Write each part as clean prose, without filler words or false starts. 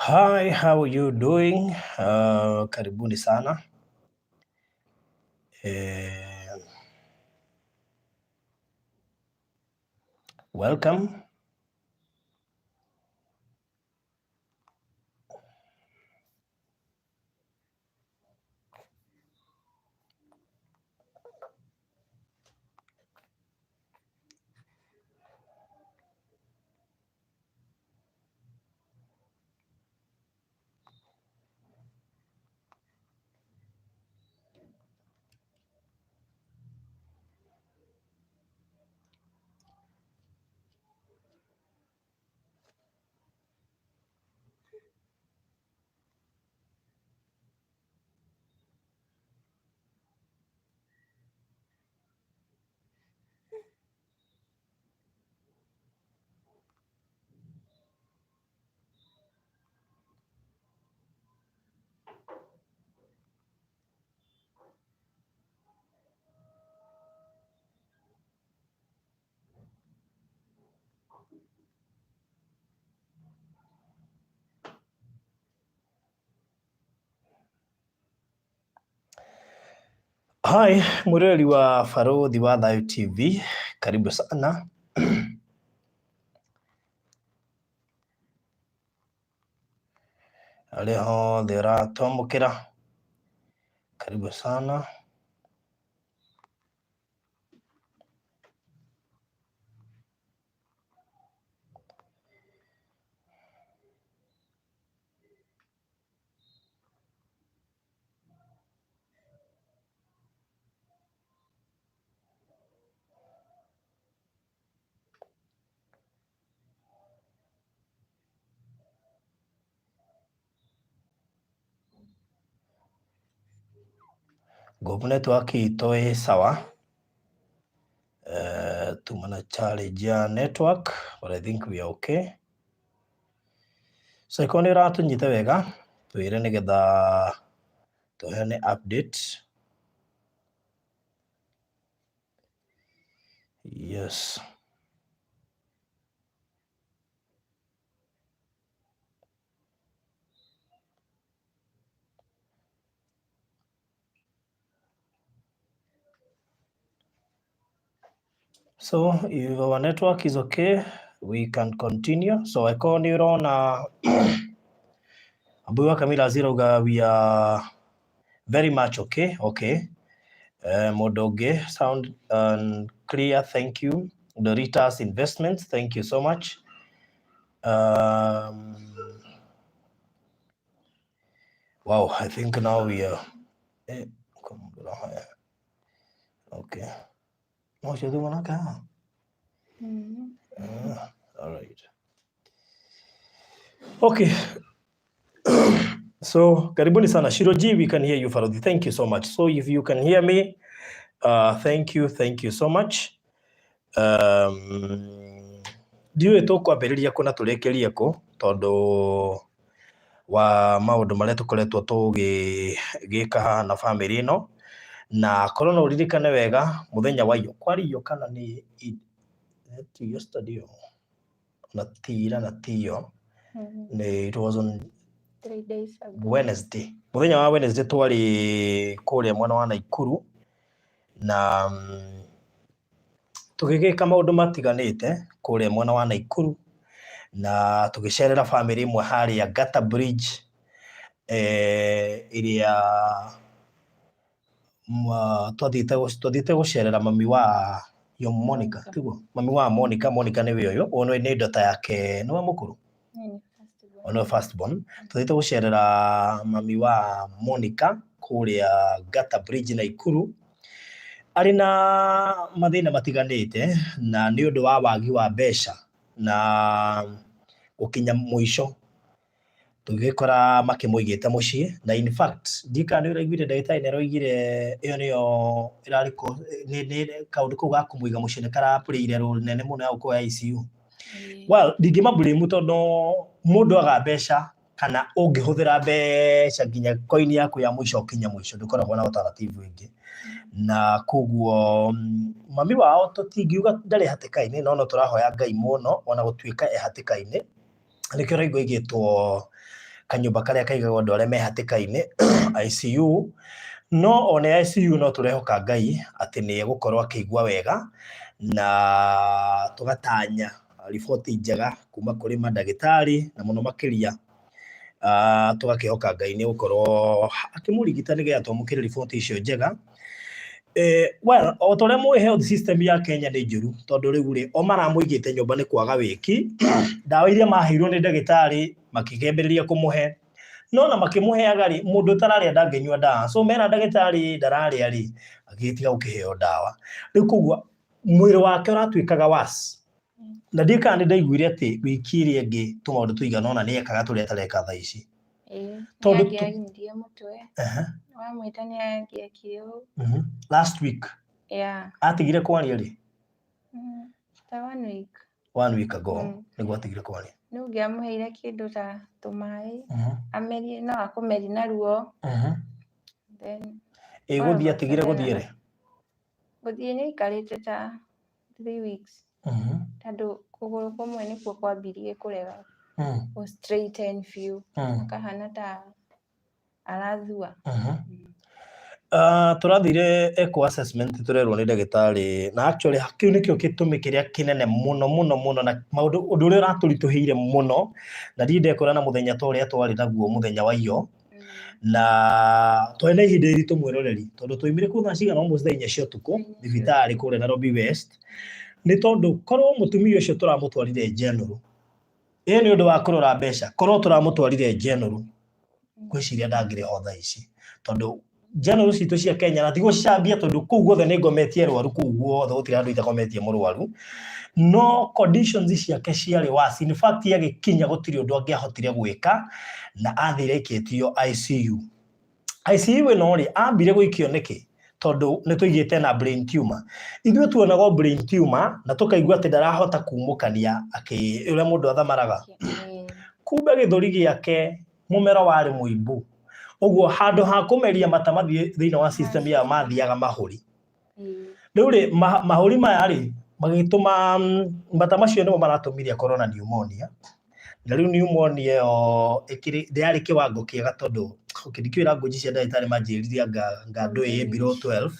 Hi, how are you doing? Karibuni sana. Eh, welcome. Hi, mwiroreri wa Baruthi wa Thayu TV, karibu sana. Arĩa othe ũratwamũkĩra, karibu sana. Ngũbu network itũ ĩ sawa. Tuma na challenge ya network, but I think we are okay. So ĩkorwo nĩ ũratũnyita wega, twĩre nĩgetha tũheane update. Yes. So if our network is okay, we can continue. So ĩkorwo nĩ ũrona Ambui wa Kamila zirauga we are very much okay. Okay. Mũndũ ũngĩ sound and clear, thank you. Doritas Investments, thank you so much. Wow, I think now we are come on, okay. No, ũcio thuma nake haha? Ah, all right. Okay. So, karibuni sana. Shiroji, we can hear you, Farodhi. Thank you so much. So, if you can hear me, thank you so much. Ndiũĩ tũkwambĩrĩria kũ na tũrĩkĩrie kũ tondũ wa maũndũ marĩa tũkoretwo tũgĩka haha na bamĩrĩ ĩno, na korwo no ũririkane wega mũthenya wa iyo kwarĩ iyo kana nĩ yesterday na ti ira na ti iyo nĩ it was on 3 days ago. Wednesday, mũthenya wa Wednesday twarĩ kũrĩa mwena wa Naikuru na tũgĩgĩka maũndũ matiganĩte kũrĩa mwena wa Naikuru na tũgĩcerera bamĩrĩ ĩmwe harĩa Gata Bridge, ĩrĩa twathiĩte gũcerera mami wa yo Monica, tiguo mami wa Monica. Monica nĩwe ũyũ, ũyũ nĩ ndota yake, nĩwe mũkũrũ. Nini first born. Ũyũ nĩwe first born. Twathiĩte gũcerera mami wa Monica kũrĩa Gata Bridge Naikuru, arĩ na mathĩna matiganĩte na nĩ ũndũ wa wagi wa mbeca na gũkinya mũico tũgĩkora makĩmũigĩte mũciĩ. Na in fact ndiũĩ kana nĩ ũraiguire ndagĩtarĩ nĩ aroigire ĩyo nĩyo ĩrarĩ nĩ kaũndũ kau ga kũmũiga mũciĩ nĩ karaplayire role nene mũno ya gũkorwo ICU. Well, ndingĩma blame tondũ mũndũ aga mbeca kana ũngĩhũthĩra mbeca nginya coin yaku ya mũico ũkinye mũico, ndũkoragwo na alternative ĩngĩ. Na koguo mami wao tũtingiuga ndarĩ hatĩka-inĩ, no no tũrahoya Ngai mũno ona gũtuĩka e hatĩka-inĩ. Nĩkĩo ũraigua aigĩtwo kanyũmba karĩa kaigagwo andũ arĩa me hatĩka-inĩ ICU. No one ICU no tũrehoka Ngai atĩ nĩ egũkorwo akĩigua wega na tũgatanya riboti njega kuma kũrĩ mandagĩtarĩ na mũno makĩria tũgakĩhoka Ngai nĩ gũkorwo akĩmũrigita nĩgetha twamũkĩre riboti icio njega. Well, o ta ũrĩa mũĩ health system ya Kenya nĩ njũru tondũ rĩu rĩ, o maramũigĩte nyũmba nĩ kwaga wĩki. Ndawa iria maheirwo nĩ ndagĩtarĩ makĩambĩrĩria kũmũhe, no na makĩmũheaga rĩ, mũndũ ũtararĩa ndangĩnyua ndawa. So mera ndagĩtarĩ ndararĩa rĩ, agĩgĩtiga gũkĩheo ndawa. Rĩu koguo mwĩrĩ wake ũratuĩkaga worse. Na ndiũĩ kana nĩ ndaiguire atĩ wiki ĩrĩa ĩngĩ tũmaũndũ tũigana ũna nĩ ekaga tũrĩa atareka thaa ici. Ĩĩ, Tondũ nĩ angĩagirie mũtwe. Wamwĩta nĩ angĩekire ũũ. Last week. Yeah. Atigire kwaria rĩ? Ta one week. One week ago nĩguo atigire kwaria. Nĩ ũngĩamũheire kĩndũ ta tũmaĩ, amerie no akũmerie naruo. Then Ĩ gũthiĩ atigire gũthiĩ rĩ? Gũthiĩ nĩ aikarĩte ta 3 weeks. Tondũ kũgũrũ kũmwe nĩkuo kwambirie kũrega gũ straighten biũ. Kahana ta arathua. Tũrathire eco assessment tũrerwo nĩ ndagĩtarĩ na actually kĩu nĩkĩo gĩtũmi kĩrĩa kĩnene mũno mũno mũno na maũndũ ũndũ ũrĩa ũratũritũhĩire mũno na ndirĩ ndekora na mũthenya ta ũrĩa twarĩ naguo mũthenya wa iyo na twarĩ na ihinda iritũ mwĩroreri tondũ twaumire kũu thaa cigana almost thaa 4 cia ũtukũ thibitarĩ kũrĩa Nairobi West nĩ tondũ korwo mũtumia ũcio tũramũtwarire general ĩĩ nĩ ũndũ wa kũrora mbeca korwo tũramũtwarire general ngwĩciria ndangĩrĩ ho thaa ici tondũ general citũ cia Kenya na tigũcambia tondũ kũu guothe nĩ ngometie arwaru kũu guothe gũtirĩ handũ itakometie mũrwaru no conditions ciake ciarĩ worse. In fact agĩkinya gũtirĩ ũndũ angĩahotire gwĩka na athire aikĩtio ICU. ICU ĩno rĩ ambire gũikio nĩkĩ? Tondũ nĩ tũigĩte na brain tumor. Ithuĩ tuonaga o brain tumor na tũkaigua atĩ ndarahota kumũkania akĩ ũrĩa mũndũ athamaraga. Kumbe gĩthũri gĩake mũmero warĩ mũimbu. Ũguo handũ ha kũmeria mata mathiĩ thĩinĩ wa system yao mathiaga mahũri. Rĩu rĩ mahũri maya rĩ magĩtũma mata macio nĩmo maratũmire akorwo na pneumonia. Na rĩu pneumonia ĩyo ĩkĩrĩ ndĩarĩ kĩwango kĩega tondũ okay, ndikĩũĩ language cia ndagĩtarĩ manjĩrire anga ndũĩ ĩ below 12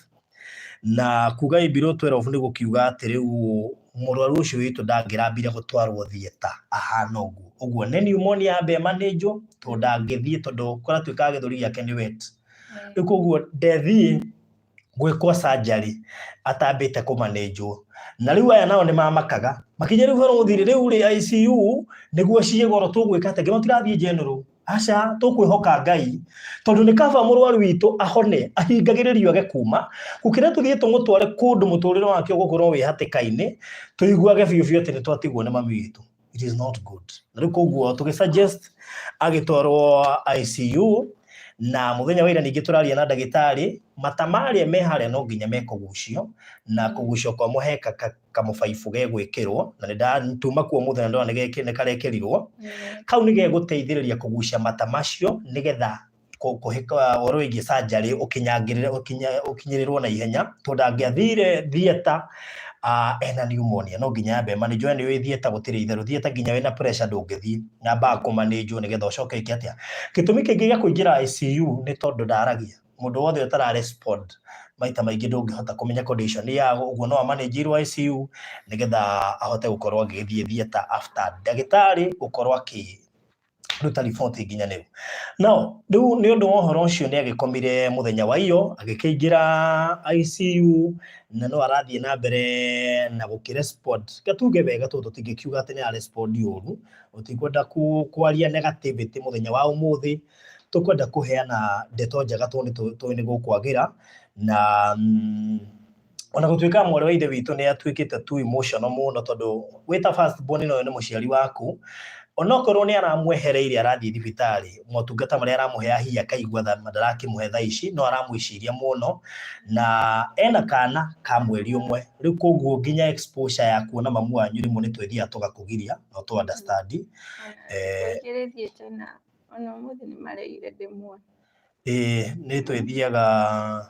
na kuga ĩ below 12 nĩ gũkiuga atĩ rĩu mũrwaru ũcio witũ ndangĩrambire gũtwarwo theatre ahana ũguo. Ũguo nĩ pneumonia yambe ĩmanĩnjwo tondũ ndangĩthiĩ tondũ kũratuĩkaga gĩthũri gĩake nĩ wet. Rĩu koguo ndethiĩ gwĩkwo surgery atambĩte kũmanĩnjwo. Na rĩu aya nao nĩ mamakaga makinya rĩu barũthi rĩu rĩ ICU nĩguo ciĩ goro tũgwĩka atĩa ngĩma tũrathiĩ general aca tũkwĩhoka Ngai tondũ nĩ kaba mũrwaru witũ ahone ahingagĩrĩrio age kuma gũkĩra tũthiĩ tũmũtware kũndũ mũtũrĩre wake ũgũkorwo wĩ hatĩka-inĩ tũiguage biũ biũ atĩ nĩ twatigwo nĩ mami witũ. It is not good. Na rĩu koguo tũgĩ suggest agĩtwarwo ICU na mũthenya wa ira ningĩ tũraria na ndagĩtarĩ mata marĩa me harĩa no nginya mekũgucio na kũgucio kwamo he kamũbaibũ gegwĩkĩrwo na nĩ ndatuma kuo mũthenya ndona nĩ karekĩrirwo kau nĩ gegũteithĩrĩria kũgucia mata macio nĩgetha ũhoro wĩgiĩ surgery ũkinyangĩrĩre ũkinyĩrĩrwo na ihenya tondũ angĩathire theatre ena pneumonia no nginya yambe manĩnjwo nĩ ũĩ theatre gũtirĩ itherũ theatre nginya wĩna pressure ndũngĩthiĩ nyambaga kũmanĩnjwo nĩgetha ũcoke ĩke atĩa. Gĩtũmi kĩngĩ gĩa kũingĩra ICU nĩ tondũ ndaragia mũndũ wothe ũtara respond maita maingĩ ndũngĩhota kũmenya condition yao ũguo no amanĩnjĩirwo ICU nĩgetha ahote gũkorwo agĩthiĩ theatre after ndagĩtarĩ gũkorwo akĩ ruta riboti nginyanĩru. Now rĩu nĩ ũndũ wa ũhoro ũcio nĩ agĩkomire mũthenya wa iyo agĩkĩingĩra ICU na no arathiĩ na mbere na gũkĩ respond. Reke tuge wega tondũ tũtingĩkiuga atĩ nĩ ara respond ũru, tũtikwenda kwaria negativity mũthenya wa ũmũthĩ, tũkwenda kũheana ndeto njega tondũ nĩ tũĩ nĩ gũkwagĩra na ona gũtuĩka mwarĩ wa ithe witũ nĩ atuĩkĩte too emotional mũno tondũ wĩ ta first born na ũyũ nĩ mũciari waku, onokorwo nĩ aramwehereirie arathiĩ thibitarĩ, motungata marĩa aramũhe hihi akaigua ndarakĩmũhe thaa ici, no aramwĩciria mũno na ena kana ka mweri ũmwe, rĩu koguo nginya exposure ya kuona mamu wanyu rĩmwe nĩ twĩthiaga tũgakũgiria no tũ understand. Kaingĩ thiĩte na ona ũmũthĩ nĩ maregire ndĩmuone. Ĩĩ nĩ twĩthiaga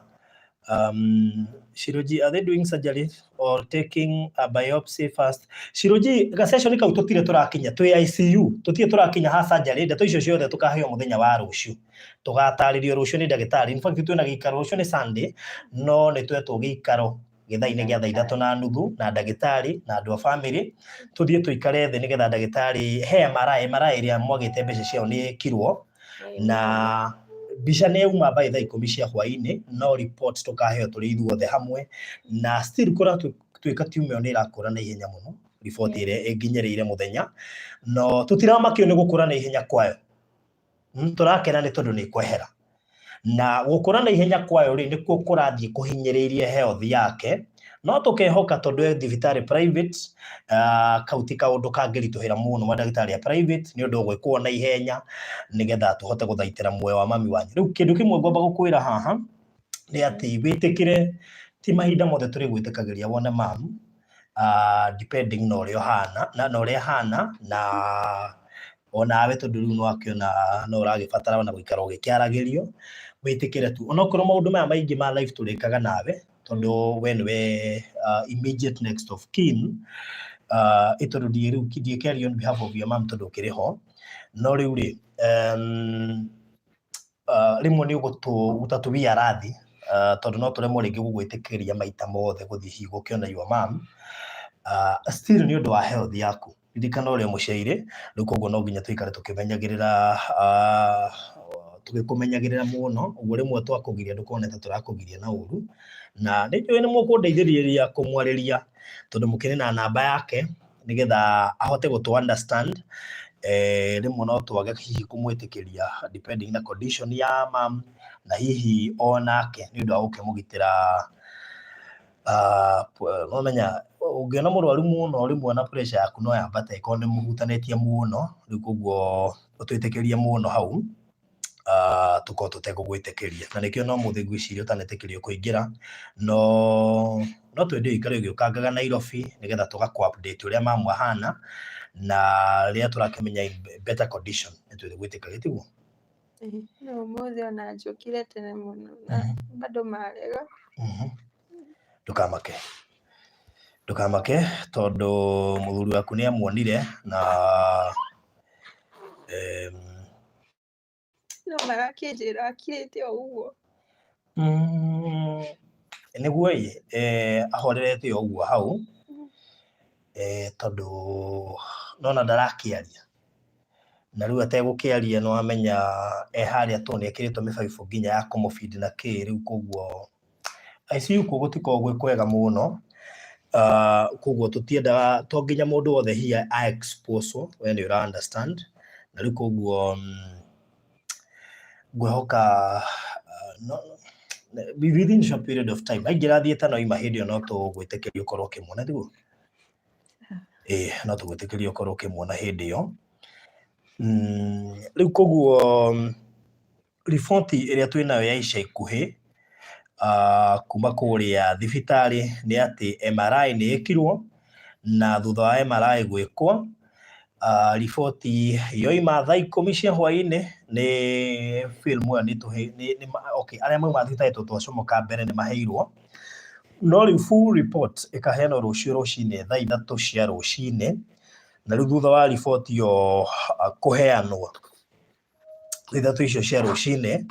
Shiroji, are they doing surgery or taking a biopsy first? Shiroji, ga session kau tutire turakinya twi ICU, tutire turakinya ha surgery, ndeto icio ciothe tukaheo muthenya wa rucio. Tugataririo rucio ni ndagitari. In fact twina giikaro rucio ni Sunday, no ni twetwo giikaro gĩthaa-inĩ gĩa thaa 3:30 na ndagĩtarĩ na andũ a family tũthiĩ tũikare thĩ nĩgetha ndagĩtarĩ he MRI, MRI ĩrĩa mwagĩte mbeca ciayo nĩ ĩkirwo na mbica nĩ yauma by thaa 10 cia hwainĩ, no report tũkaheo tũrĩ ithuothe hamwe, na still kũratuĩka tumor nĩ ĩrakũra na ihenya mũno, riboti ĩrĩa ĩnginyĩrĩire mũthenya, no tũtiramakio nĩ gũkũra na ihenya kwayo. Tũrakena nĩ tondũ nĩ ĩkwehera, na gũkũra na ihenya kwayo rĩ nĩkuo kũrathiĩ kũhinyĩrĩirie health yake, no tũkehoka tondũ e thibitarĩ private, kau ti kaũndũ kangĩritũhĩra mũno mandagĩtarĩ a private, nĩ ũndũ ũgwĩkwo na ihenya nĩgetha tũhote gũthaitĩra muoyo wa mami wanyu. Rĩu kĩndũ kĩmwe ngwamba gũkwĩra haha nĩ atĩ wĩtĩkĩre ti mahinda mothe tũrĩgwĩtĩkagĩria wone mam, depending na ũrĩa ũhana na ũrĩa ahana na onawe, tondũ rĩu nĩwakĩona no ũragĩbatara ona gũikara ũgĩkĩaragĩrio, wĩtĩkĩre tu onokorwo maũndũ maya maingĩ ma life tũrĩkaga nawe, tondũ we nĩwe immediate next of kin, ĩ tondũ ndiĩ rĩu ndiĩkĩaria on behalf of your mom tondũ ũkĩrĩ ho, no rĩu rĩ rĩmwe nĩ ũgũtatuia rathi, tondũ no tũremwo rĩngĩ gũgwĩtĩkĩria maita mothe gũthiĩ hihi gũkĩona your mom, still nĩ ũndũ wa health yaku, ririkana ũrĩa mũciaire rĩu, koguo no nginya tũikare tũkĩmenyagĩrĩra, tũgĩkũmenyagĩrĩra mũno, ũguo rĩmwe twakũgiria ndũkone ta tũrakũgiria na ũru, na nĩ njũĩ nĩ mũkũndeithĩrĩria kũmwarĩria tondũ mũkĩrĩ na namba yake nĩgetha ahote gũtũ understand. Rĩmwe no twage hihi kũmwĩtĩkĩria depending na condition ya mam, na hihi onake nĩ ũndũ wa gũkĩmũgitĩra, no menya ũngĩona mũrwaru mũno rĩmwe na pressure yaku no yambate ĩkorwo nĩ mũhutanĩtie mũno, rĩu koguo ũtwĩtĩkĩrie mũno hau, tũkorwo tũtegũgwĩtĩkĩria, na nĩkĩo no mũthĩ ngwĩciria ũtanetĩkĩrio kũingĩra, no twende ũikare ũgĩũkangaga Nairobi nĩgetha tũgakũ update ũrĩa mamu ahana, na rĩrĩa tũrakĩmenya in better condition nĩ tũgwĩtĩkagia, tiguo? No ũmũthĩ ona njũkire tene mũno na bado marega. Ndũkamake, ndũkamake tondũ mũthuri waku nĩ amuonire na No marakĩnjĩra akirĩte o ũguo. Nĩguo ĩ, ahorerete o ũguo hau, tondũ nona ndarakĩaria, na rĩu ategũkĩaria nĩ wamenya e harĩa tondũ nĩ ekĩrĩtwo mĩbaibũ nginya ya kũmũbindi na kĩ, rĩu koguo ICU kuo gũtikoragwo gwĩ kwega mũno, koguo tũtiendaga to nginya mũndũ wothe hihi a expose, we nĩ ũra understand, na rĩu koguo ngwĩhoka no, within short period of time aingĩra theatre no ima hĩndĩ ĩyo no tũgwĩtĩkĩria ũkorwo ũkĩmuona, tiguo? Ĩĩ, no tũgwĩtĩkĩrie ũkorwo ũkĩmuona hĩndĩ ĩyo. Rĩu koguo riboti ĩrĩa twĩnayo ya ica ikuhĩ kuma kũrĩa thibitarĩ nĩ atĩ MRI nĩ ĩkirwo, na thutha wa MRI gwĩkwo, riboti yoima thaa 10 cia hwainĩ nĩ film ĩyo nĩ tũhĩ nĩ okay, arĩa mauma thibitarĩ tondũ twacomoka mbere nĩ maheirwo, no rĩu full report ĩkaheanwo rũciũ rũcinĩ thaa 3 cia rũcinĩ, na rĩu thutha wa riboti ĩyo kũheanwo thaa 3 icio cia rũcinĩ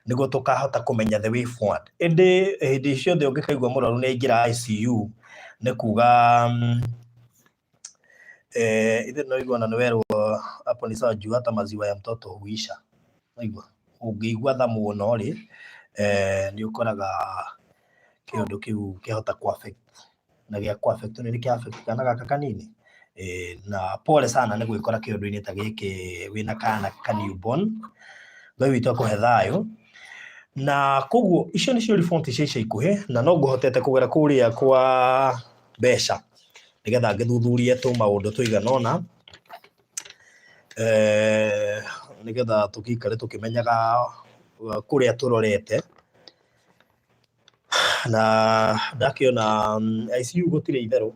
nĩguo tũkahota kũmenya the way forward. Ĩndĩ hĩndĩ ciothe ũngĩkaigua mũrwaru nĩ aingĩra ICU nĩ kuga ithe no igua na nĩ werwo hapo ni sawa juu hata maziwa ya mtoto huisha. Waigua ũngĩigua tha mũno rĩ, nĩ ũkoraga kĩũndũ kĩu kĩahota kũ affect, na gĩa kũ affect nĩ kĩa affect kana gaka kanini, na pole sana nĩ gwĩkora kĩũndũ-inĩ ta gĩkĩ wĩna kana ka newborn. Ngai witũ akũhe thayũ. Na koguo icio nĩcio riboti cia ica ikuhĩ, na no ngũhotete kũgera kũrĩa kwa mbeca nĩgetha ngĩthuthurie tũmaũndũ tũigana ũna, nĩgetha tũgĩikare tũkĩmenyaga kũrĩa tũrorete, na ndakĩona ICU gũtirĩ itherũ,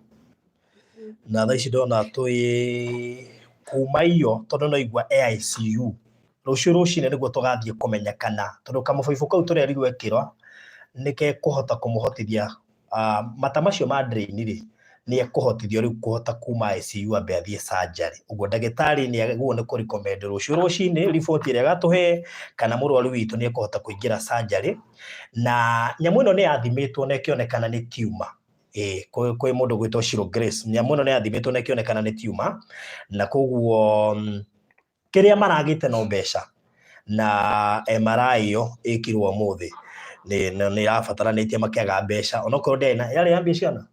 na thaa ici ndona twĩ kuma iyo tondũ no igua e ICU rũciũ rũcinĩ nĩguo tũgathiĩ kũmenya kana tondũ kamũbaibũ kau tũrerirwo ekĩrwo. Nĩ kekũhota kũmũhotithia mata macio ma drain rĩ, nĩ ekũhotithio rĩu kũhota kuma ICU ambe athiĩ surgery. Ũguo ndagĩtarĩ nĩ agĩrĩirwo nĩ kũ recommend rũciũ rũcinĩ riboti ĩrĩa agatũhe kana mũrwaru witũ nĩ ekũhota kũingĩra surgery. Na nyamũ ĩno nĩ yathimĩtwo na ĩkĩonekana nĩ tumor. Ĩĩ, kwĩ mũndũ ũgwĩtwo Shiro Grace. Nyamũ ĩno nĩ yathimĩtwo na ĩkĩonekana nĩ tumor, na koguo kĩrĩa maragĩte no mbeca. Na MRI ĩyo ĩkirwo ũmũthĩ nĩ ĩrabataranĩtie makĩaga mbeca, onokorwo ndĩarĩ na, yarĩ ya mbia cigana?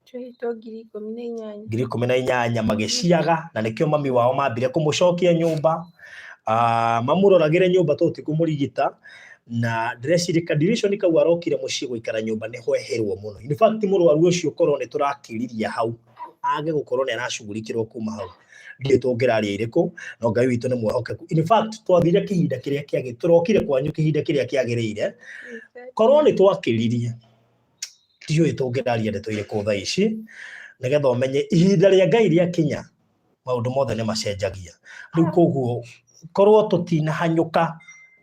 Twehetwo 18,000. 18,000 magĩciaga, na nĩkĩo mami wao mambire kũmũcokia nyũmba, mamũroragĩre nyũmba tondũ ti kũmũrigita. Na ndĩreciria ka duration kau arokire mũciĩ gũikara nyũmba nĩ hwehĩrwo mũno. In fact mũrwaru ũcio korwo nĩ tũrakiririe hau age gũkorwo nĩ aracugurikĩrwo kuma hau, ndiũĩ tũngĩraria irĩkũ, no Ngai witũ nĩ mwehokeku. In fact twathire kĩhinda kĩrĩa kĩagĩrĩire, tũrokire kwanyu kĩhinda kĩrĩa kĩagĩrĩire, korwo nĩ twakiririe ndiũĩ tũngĩraria ndeto irĩkũ thaa ici, nĩgetha ũmenye ihinda rĩa Ngai rĩakinya maũndũ mothe nĩ macenjagia. Rĩu koguo korwo tũtinahanyũka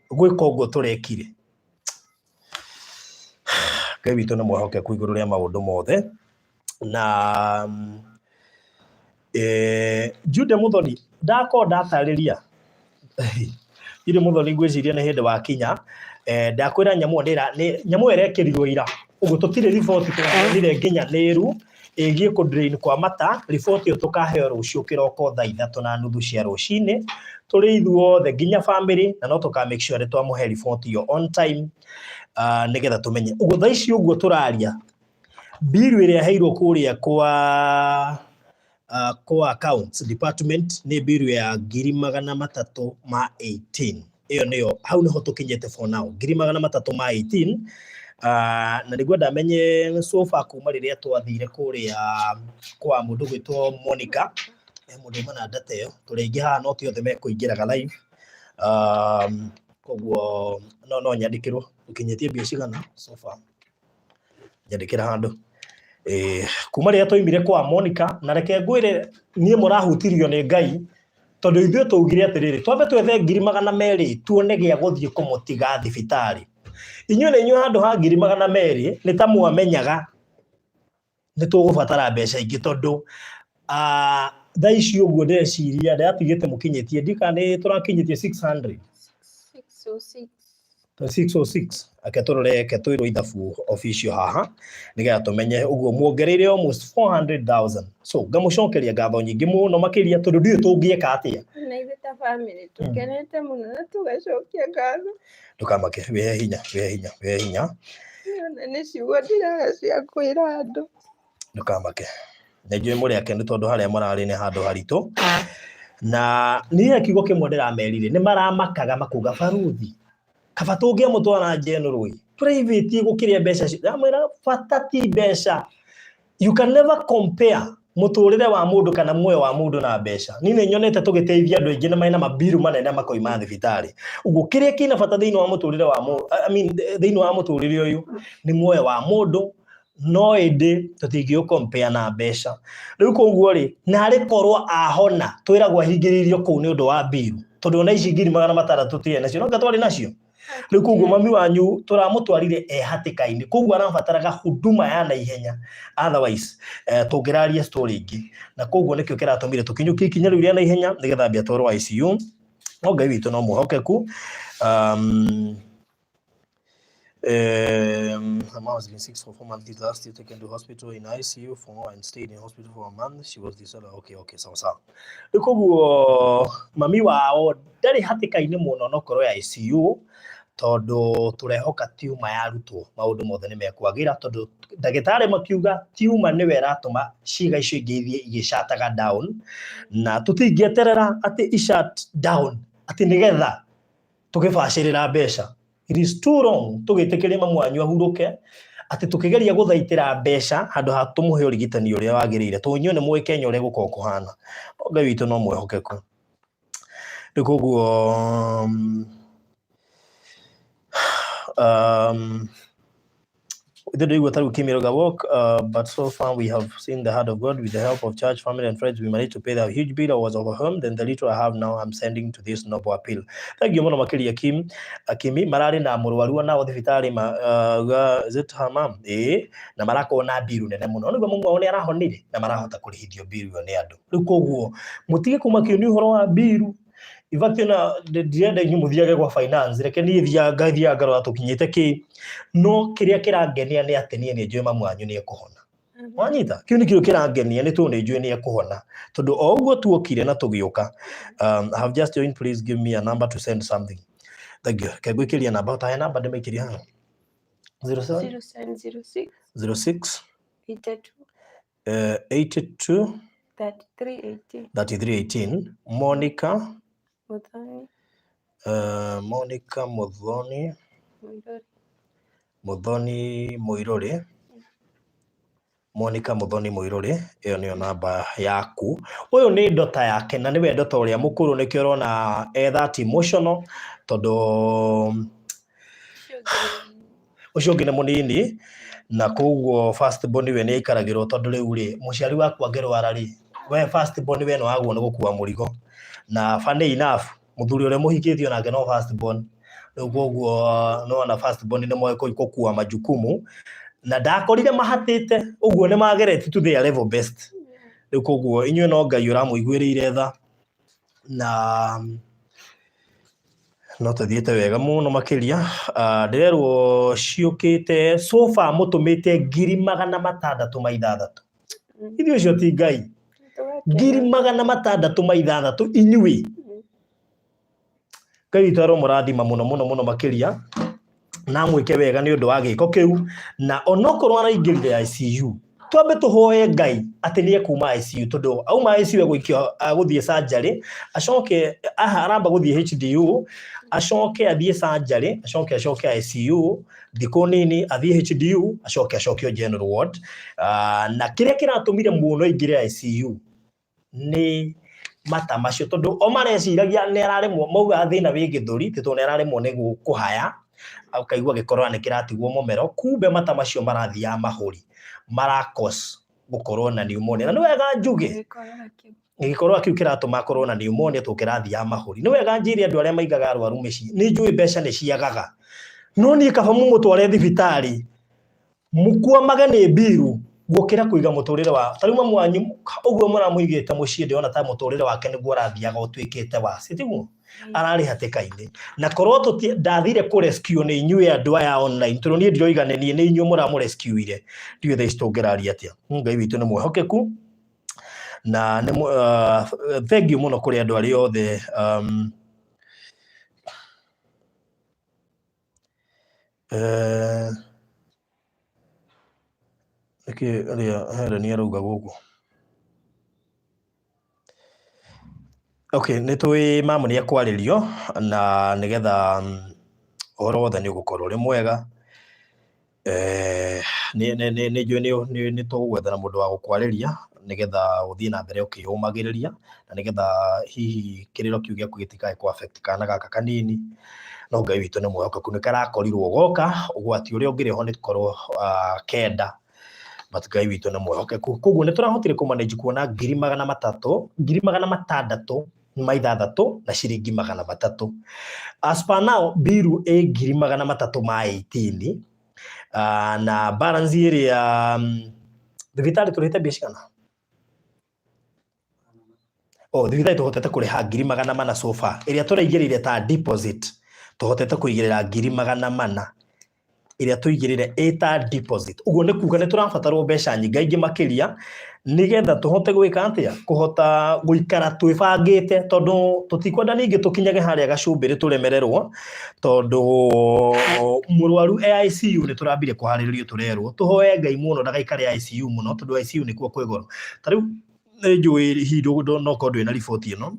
gwĩka ũguo tũrekire, Ngai witũ nĩ mwehokeku igũrũ rĩa maũndũ mothe. Na Jude Muthoni ndakorwo ndatarĩria, Jude Muthoni ngwĩciria nĩ hĩndĩ wakinya. Ndakwĩra nyamũ ĩyo nyamũ ĩyo ĩrekĩrirwo ira, ũguo tũtirĩ riboti twaheanire nginya nĩru ĩgiĩ kũ drain kwa mata. Riboti ĩyo tũkaheo rũciũ kĩroko thaa 3:30 cia rũcinĩ tũrĩ ithuothe nginya family, na no tũka make sure nĩ twamũhe riboti ĩyo on time, nĩgetha tũmenye. Ũguo thaa ici ũguo tũraria, bill ĩrĩa ĩheirwo kũrĩa kwa accounts department nĩ bill ya 318,000. Ĩyo nĩyo, hau nĩho tũkinyĩte for now, 318,000. Na nĩguo ndamenye so far kuma rĩrĩa twathire kũrĩa kwa mũndũ gwĩtwo Monica, mũndũ uma na data ĩyo, tũrĩ aingĩ haha no ti othe mekũingĩraga live. Koguo no nyandĩkĩrwo ũkinyĩtie mbia cigana so far, nyandĩkĩra handũ. Kuma rĩrĩa twaimire kwa Monica, na reke ngwĩre niĩ mũrahutirio nĩ Ngai, tondũ ithuĩ twaugire atĩrĩrĩ, twambe twethe 200,000 tuone gĩa gũthiĩ kũmũtiga thibitarĩ. Inyuĩ na inyuĩ handũ ha 200,000 nĩ ta mwamenyaga nĩ tũgũbatara mbeca ingĩ, tondũ thaa ici ũguo ndĩreciria ndĩratigĩte mũkinyĩtie, ndika nĩ tũrakinyĩtie 600. 606. 606. Ake tũrore, reke twĩrwo ithabu official haha nĩgetha tũmenye. Ũguo muongereire almost 400,000, so ngamũcokeria ngatho nyingĩ mũno makĩria, tondũ ndiũĩ tũngĩeka atĩa. Na ithuĩ ta family tũkenete mũno na tũgacokia ngatho. Ndũkamake, wĩhe hinya, wĩhe hinya, wĩhe hinya. Ona nĩ ciugo ndiraga cia kwĩra andũ. Ndũkamake, nĩ njũĩ mũrĩ akenu, tondũ harĩa mũrarĩ nĩ handũ haritũ. Na niĩ kiugo kĩmwe ndĩramerire, nĩ maramakaga makuga, "Baruthi, kaba tũngĩamũtwara general private gũkĩrĩa mbeca icio." Ndamwĩra bata ti mbeca. You can never compare mũtũrĩre wa mũndũ kana muoyo wa mũndũ na mbeca. Niĩ nĩ nyonete tũgĩteithia andũ aingĩ na mena mabiru manene makoima thibitarĩ. Ũguo kĩrĩa kĩna bata thĩinĩ wa mũtũrĩre wa I mean, thĩinĩ wa mũtũrĩre ũyũ nĩ muoyo wa mũndũ, no ĩndĩ tũtingĩũ compare na mbeca. Rĩu koguo rĩ, narĩ korwo ahona twĩragwo ahingĩrĩirio kũu nĩ ũndũ wa mbiru, tondũ ona ici 600,000 tũtirĩ nacio, no twarĩ nacio. Rĩu koguo mami wanyu tũramũtwarire e hatĩka-inĩ, koguo arabataraga huduma ya naihenya, otherwise tũngĩraria story ĩngĩ. Na koguo nĩkĩo kĩratũmire tũkinyũkie ikinya rĩu rĩa naihenya nĩgetha ambie atwarwo ICU. No Ngai witũ no mwĩhokeku. Her mom has been sick for 4 months. Last year taken to hospital in ICU for and stayed in hospital for a month. She was discharged. Okay, sawa sawa. Rĩu koguo mami wao ndarĩ hatĩka-inĩ mũno no korwo ya ICU, tondũ tũrehoka tiuma yarutwo maũndũ mothe nĩ mekwagĩra, tondũ ndagĩtarĩ makiuga tiuma nĩwe ĩratũma ciĩga icio ingĩ ithiĩ igĩcataga down, na tũtingĩeterera atĩ i shut down atĩ nĩgetha tũgĩbacĩrĩra mbeca. It is too long tũgĩtĩkĩria mamu wanyu ahurũke atĩ tũkĩgeria gũthaitĩra mbeca handũ ha tũmũhe ũrigitani ũrĩa wagĩrĩire, tondũ inyuĩ nĩ mũĩ Kenya ũrĩa gũkoragwo kũhana. No Ngai witũ no mwĩhokeku. Rĩu koguo Ithe ndĩigua ta rĩu Kimiro walk, but so far we have seen the hand of God. With the help of church, family and friends, we managed to pay the huge bill. I was overwhelmed, and the little I have now I'm sending to this noble appeal. Thank you mũno makĩria Kim. Kimi mararĩ na mũrwaru nao thibitarĩ ma, is it her mom? Ĩĩ, na marakorwo na mbiru nene mũno. Nĩguo mũmwe wao nĩ arahonire na marahota kũrĩhithio mbiru ĩyo nĩ andũ. Rĩu koguo mũtige kũmakio nĩ ũhoro wa mbiru. In fact ona ndirenda inyuĩ mũthiage gwa finance, reke niĩ thiaga ngathiaga ngarora tũkinyĩte kĩ. No kĩrĩa kĩrangenia nĩ atĩ niĩ nĩ njũĩ mamu wanyu nĩ ekũhona. Wanyita? Kĩu nĩkĩo kĩrangenia nĩ tondũ nĩ njũĩ nĩ ekũhona. Tondũ o ũguo tuokire na tũgĩũka. I have just joined, please give me a number to send something. Thank you. Reke ngũikĩrie namba, ũtahe namba ndĩmĩikĩrie haha. 07 0706 06 82 82 33 18. 3318. Monica Muthoni. Monica Muthoni. Muiruri. Muthoni Muiruri. Monica Muthoni Muiruri, ĩyo nĩyo namba yaku. Ũyũ nĩ ndota yake na nĩwe ndota ũrĩa mũkũrũ, nĩkĩo ũrona e that emotional tondũ ũcio ũngĩ nĩ mũnini na koguo first born we nĩ aikaragĩrwo tondũ rĩu rĩ mũciari waku angĩrwara rĩ we first born we nĩ wagwo nĩ gũkua mũrigo na funny enough mũthuri ũrĩa mũhikĩtio nake no first born rĩu koguo nĩwona first born nĩ moĩ gũkua majukumu na ndakorire mahatĩte ũguo nĩ mageretie to their level best rĩu koguo inyuĩ no Ngai ũramũiguĩrĩire tha na no tũthiĩte wega mũno makĩria. Ndĩrerwo ciũkĩte so far mũtũmĩte 606. Ithuĩ ũcio ti Ngai. 606 inyuĩ. Ngai witũ aromũrathima mũno mũno mũno makĩria na amwĩke wega nĩ ũndũ wa gĩko kĩu na onokorwo araingĩrire ICU twambe tũhoe Ngai atĩ nĩ ekuma ICU tondũ auma ICU egũikio agũthiĩ surgery acoke aha aramba gũthiĩ HDU acoke athiĩ surgery acoke acoke ICU thikũ nini athiĩ HDU acoke acokio general ward. Na kĩrĩa kĩratũmire mũno aingĩre ICU nĩ mata macio tondũ o mareciragia nĩ araremwo maugaga thĩna wĩ gĩthũri tondũ nĩ araremwo nĩ kũhaya ũkaigua gĩkorora nĩ kĩratigwo mũmero kumbe mata macio marathiaga mahũri mara cause gũkorwo na pneumonia na nĩ wega njuge gĩkorora kĩu kĩratũma akorwo na pneumonia tondũ kĩrathiaga mahũri. Nĩ wega njĩre andũ arĩa maigaga arwaru mĩciĩ nĩ njũĩ mbeca nĩ ciagaga no niĩ kaba mũmũtware thibitarĩ mũkwamage nĩ mbiru gũkĩra kũiga mũtũrĩre wa ta rĩu mamu wanyu ũguo mũramũigĩte mũciĩ ndĩrona ta mũtũrĩre wake nĩguo ũrathiaga ũtuĩkĩte wa tiguo ararĩ hatĩka-inĩ na korwo ndathire kũ rescue nĩ inyuĩ andũ aya online tondũ niĩ ndiroiga nĩ niĩ nĩ inyuĩ mũramũ rescue-ire ndiũĩ thaa ici tũngĩraria atĩa. Ngai witũ nĩ mwĩhokeku na nĩ thank you mũno kũrĩ andũ arĩa othe nĩkĩ arĩa Helen arauga gũkũ? Okay, nĩ tũĩ mamu nĩ ekwarĩrio na nĩgetha ũhoro wothe nĩ ũgũkorwo ũrĩ mwega. Nĩ njũĩ nĩ tũgũgwethera mũndũ wa gũkwarĩria nĩgetha ũthiĩ na mbere ũkĩyũmagĩrĩria na nĩgetha hihi kĩrĩro kĩu gĩaku gĩtikae kũ affect kana gaka kanini. No Ngai witũ nĩ mwĩhokeku nĩ karakorirwo goka ũgwati ũrĩa ũngĩrĩ ho nĩ korwo kenda but Ngai witũ nĩ mwĩhokeku. Koguo nĩ tũrahotire kũ manage kuona 300,000 606 na ciringi 300. As per now mbiru ĩ 318,000 na balance ĩrĩa thibitarĩ tũrĩhĩte mbia cigana? Oh, thibitarĩ tũhotete kũrĩha 400,000 so far ĩrĩa tũraigĩrĩire ta deposit tũhotete kũigĩrĩra 400,000 ĩrĩa tũigĩrĩre ĩ ta deposit. Ũguo nĩ kuga nĩ tũrabatarwo mbeca nyingaingĩ makĩria nĩgetha tũhote gwĩka atĩa kũhota gũikara twĩbangĩte tondũ tũtikwenda ningĩ tũkinyage harĩa gacumbĩrĩ tũremererwo tondũ mũrwaru e ICU nĩ tũrambire kũharĩrĩrio tũrerwo tũhoe Ngai mũno ndagaikare ICU mũno tondũ ICU nĩkuo kwĩ goro. Ta rĩu nĩ njũĩ hihi no korwo ndũrĩ na riboti ĩno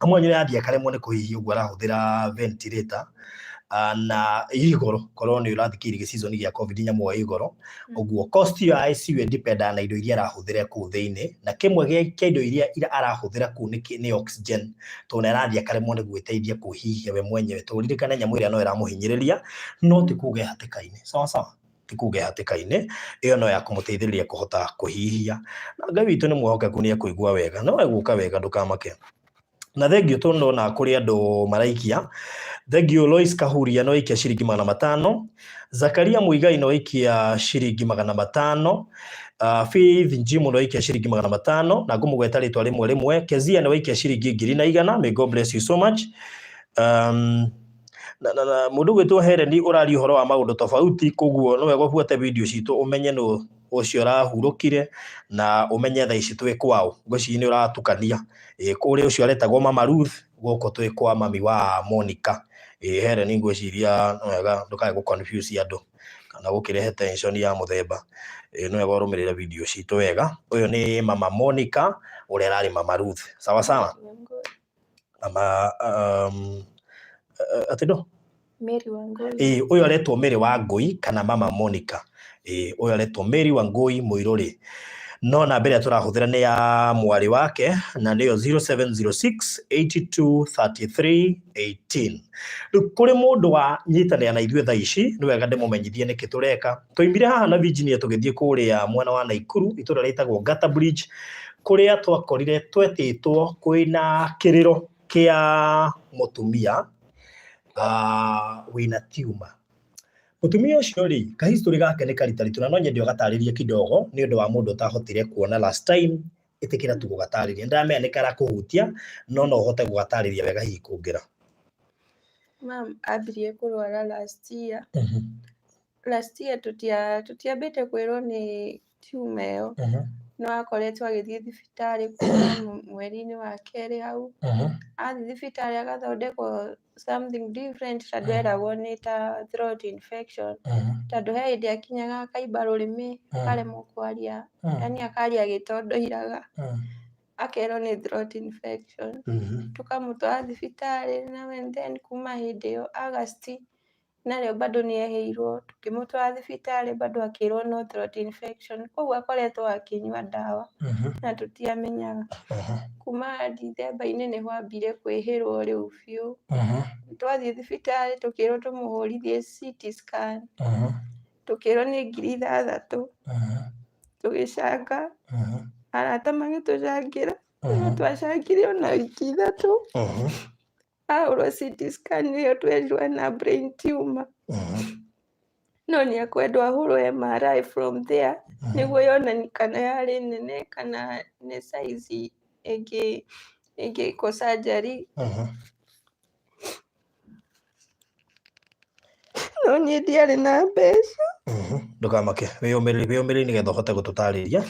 amwe anyu nĩ athiĩ akaremwo nĩ kũhihia ũguo arahũthĩra ventilator na ĩ goro korwo nĩ ũrathikĩrĩria gĩ season gĩa COVID nyamũ ĩyo ĩ goro ũguo cost ĩyo ya ICU ĩdipendaga na indo iria arahũthĩra kũu thĩinĩ na kĩmwe kĩa indo iria arahũthĩra kũu nĩ oxygen tondũ nĩ arathiĩ akaremwo nĩ gwĩteithia kũhihia we mwenyewe tondũ ririkane nyamũ ĩrĩa no ĩramũhinyĩrĩria no ti kuga ĩ hatĩka-inĩ. Sawa sawa. Ti kuga ĩ hatĩka-inĩ, ĩyo no ya kũmũteithĩrĩria kũhota kũhihia. Na Ngai witũ nĩ mwĩhokeku nĩ ekũigua wega, no egũka wega ndũkamake. Na thengiũ tondũ ndona kũrĩ andũ maraikia. Thengiũ Lois Kahuria no aikia ciringi 500. Zakaria Muigai no aikia ciringi 500. Faith Njimu no aikia ciringi 500. Na ngũmũgweta rĩtwa rĩmwe rĩmwe. Kezia no aikia ciringi 1,100. May God bless you so much. Na mũndũ gwĩtwo Helen ũraria ũhoro wa maũndũ tofauti, koguo no wega ũbuate video citũ ũmenye nũ ũcio ũrahurũkire na ũmenye thaa ici twĩ kwao. Ngwĩciria nĩ ũratukania. Ĩ kũrĩa ũcio aretagwo Mama Ruth, gũkũ twĩ kwa mami wa Monica. Ĩ Helen ngwĩciria nĩ wega ndũkae gũ confuse andũ kana gũkĩrehe tension ya mũthemba. Ĩ nĩ wega ũrũmĩrĩre video citũ wega. Ũyũ nĩ Mama Monica ũrĩa ararĩ Mama Ruth. Sawa sawa? Mama atĩ ndo? Mary Wangũi. Ĩ ũyũ aretwo Mary Wangũi kana Mama Monica. Ĩ ũyũ aretwo Mary Wangũi Mũirũrĩ. No namba ĩrĩa tũrahũthĩra nĩ ya mwarĩ wake na nĩyo 0706 82 33 18. Rĩu kũrĩ mũndũ wa nyitanĩra na ithuĩ thaa ici, nĩ wega ndĩmũmenyithie nĩkĩ tũreka. Twaimire haha na Virginia tũgĩthiĩ kũrĩa mwena wa Naikuru, itũra rĩtagwo Ngata Bridge, kũrĩa twakorire twetĩtwo kwĩna kĩrĩro kĩa mũtumia wĩna tumor. Mũtumia ũcio rĩ, ka history gake nĩ karitaritũ na no nyende ũgatarĩrie kidogo nĩ ũndũ wa mũndũ ũtahotire kuona last time, ĩtĩkĩra tu gũgatarĩria. Nĩ ndĩramenya nĩ karakũhutia no no ũhote gũgatarĩria wega hihi kũngĩra. Mam ambirie kũrwara last year. Last year tũtiambĩte kwĩrwo nĩ tumor ĩyo. No akoretwo agĩthiĩ thibitarĩ kuma mweri-inĩ wa kerĩ hau. Athiĩ thibitarĩ agathondekwo something different tondũ eragwo nĩ ta throat infection. Tondũ he hĩndĩ akinyaga akaimba rũrĩmĩ akaremwo kwaria, yani akaria agĩtondoiraga. Akerwo nĩ throat infection. Tũkamũtwara thibitarĩ now and then kuma hĩndĩ ĩyo August narĩo bado nĩ ehĩirwo, tũkĩmũtwara thibitarĩ bado akĩrwo no throat infection. Koguo akoretwo akĩnyua ndawa na tũtiamenyaga. Kuma Dithemba-inĩ nĩho ambire kwĩhĩrwo rĩu biũ. Twathiĩ thibitarĩ tũkĩrwo tũmũhũrithie CT scan. Tũkĩrwo nĩ 6,000. Tũgĩcanga, arata magĩtũcangĩra, no twacangire ona wiki 3. Ahũrwo CT scan nĩyo twerirwo ena brain tumor. No nĩ ekwendwo ahũrwo MRI from there nĩguo yonanie kana yarĩ nene kana nĩ size ĩngĩkwo surgery. No niĩ ndiarĩ na mbeca. Ndũkamake, wĩyũmĩrĩrie, wĩyũmĩrĩrie nĩgetha ũhote gũtũtarĩria,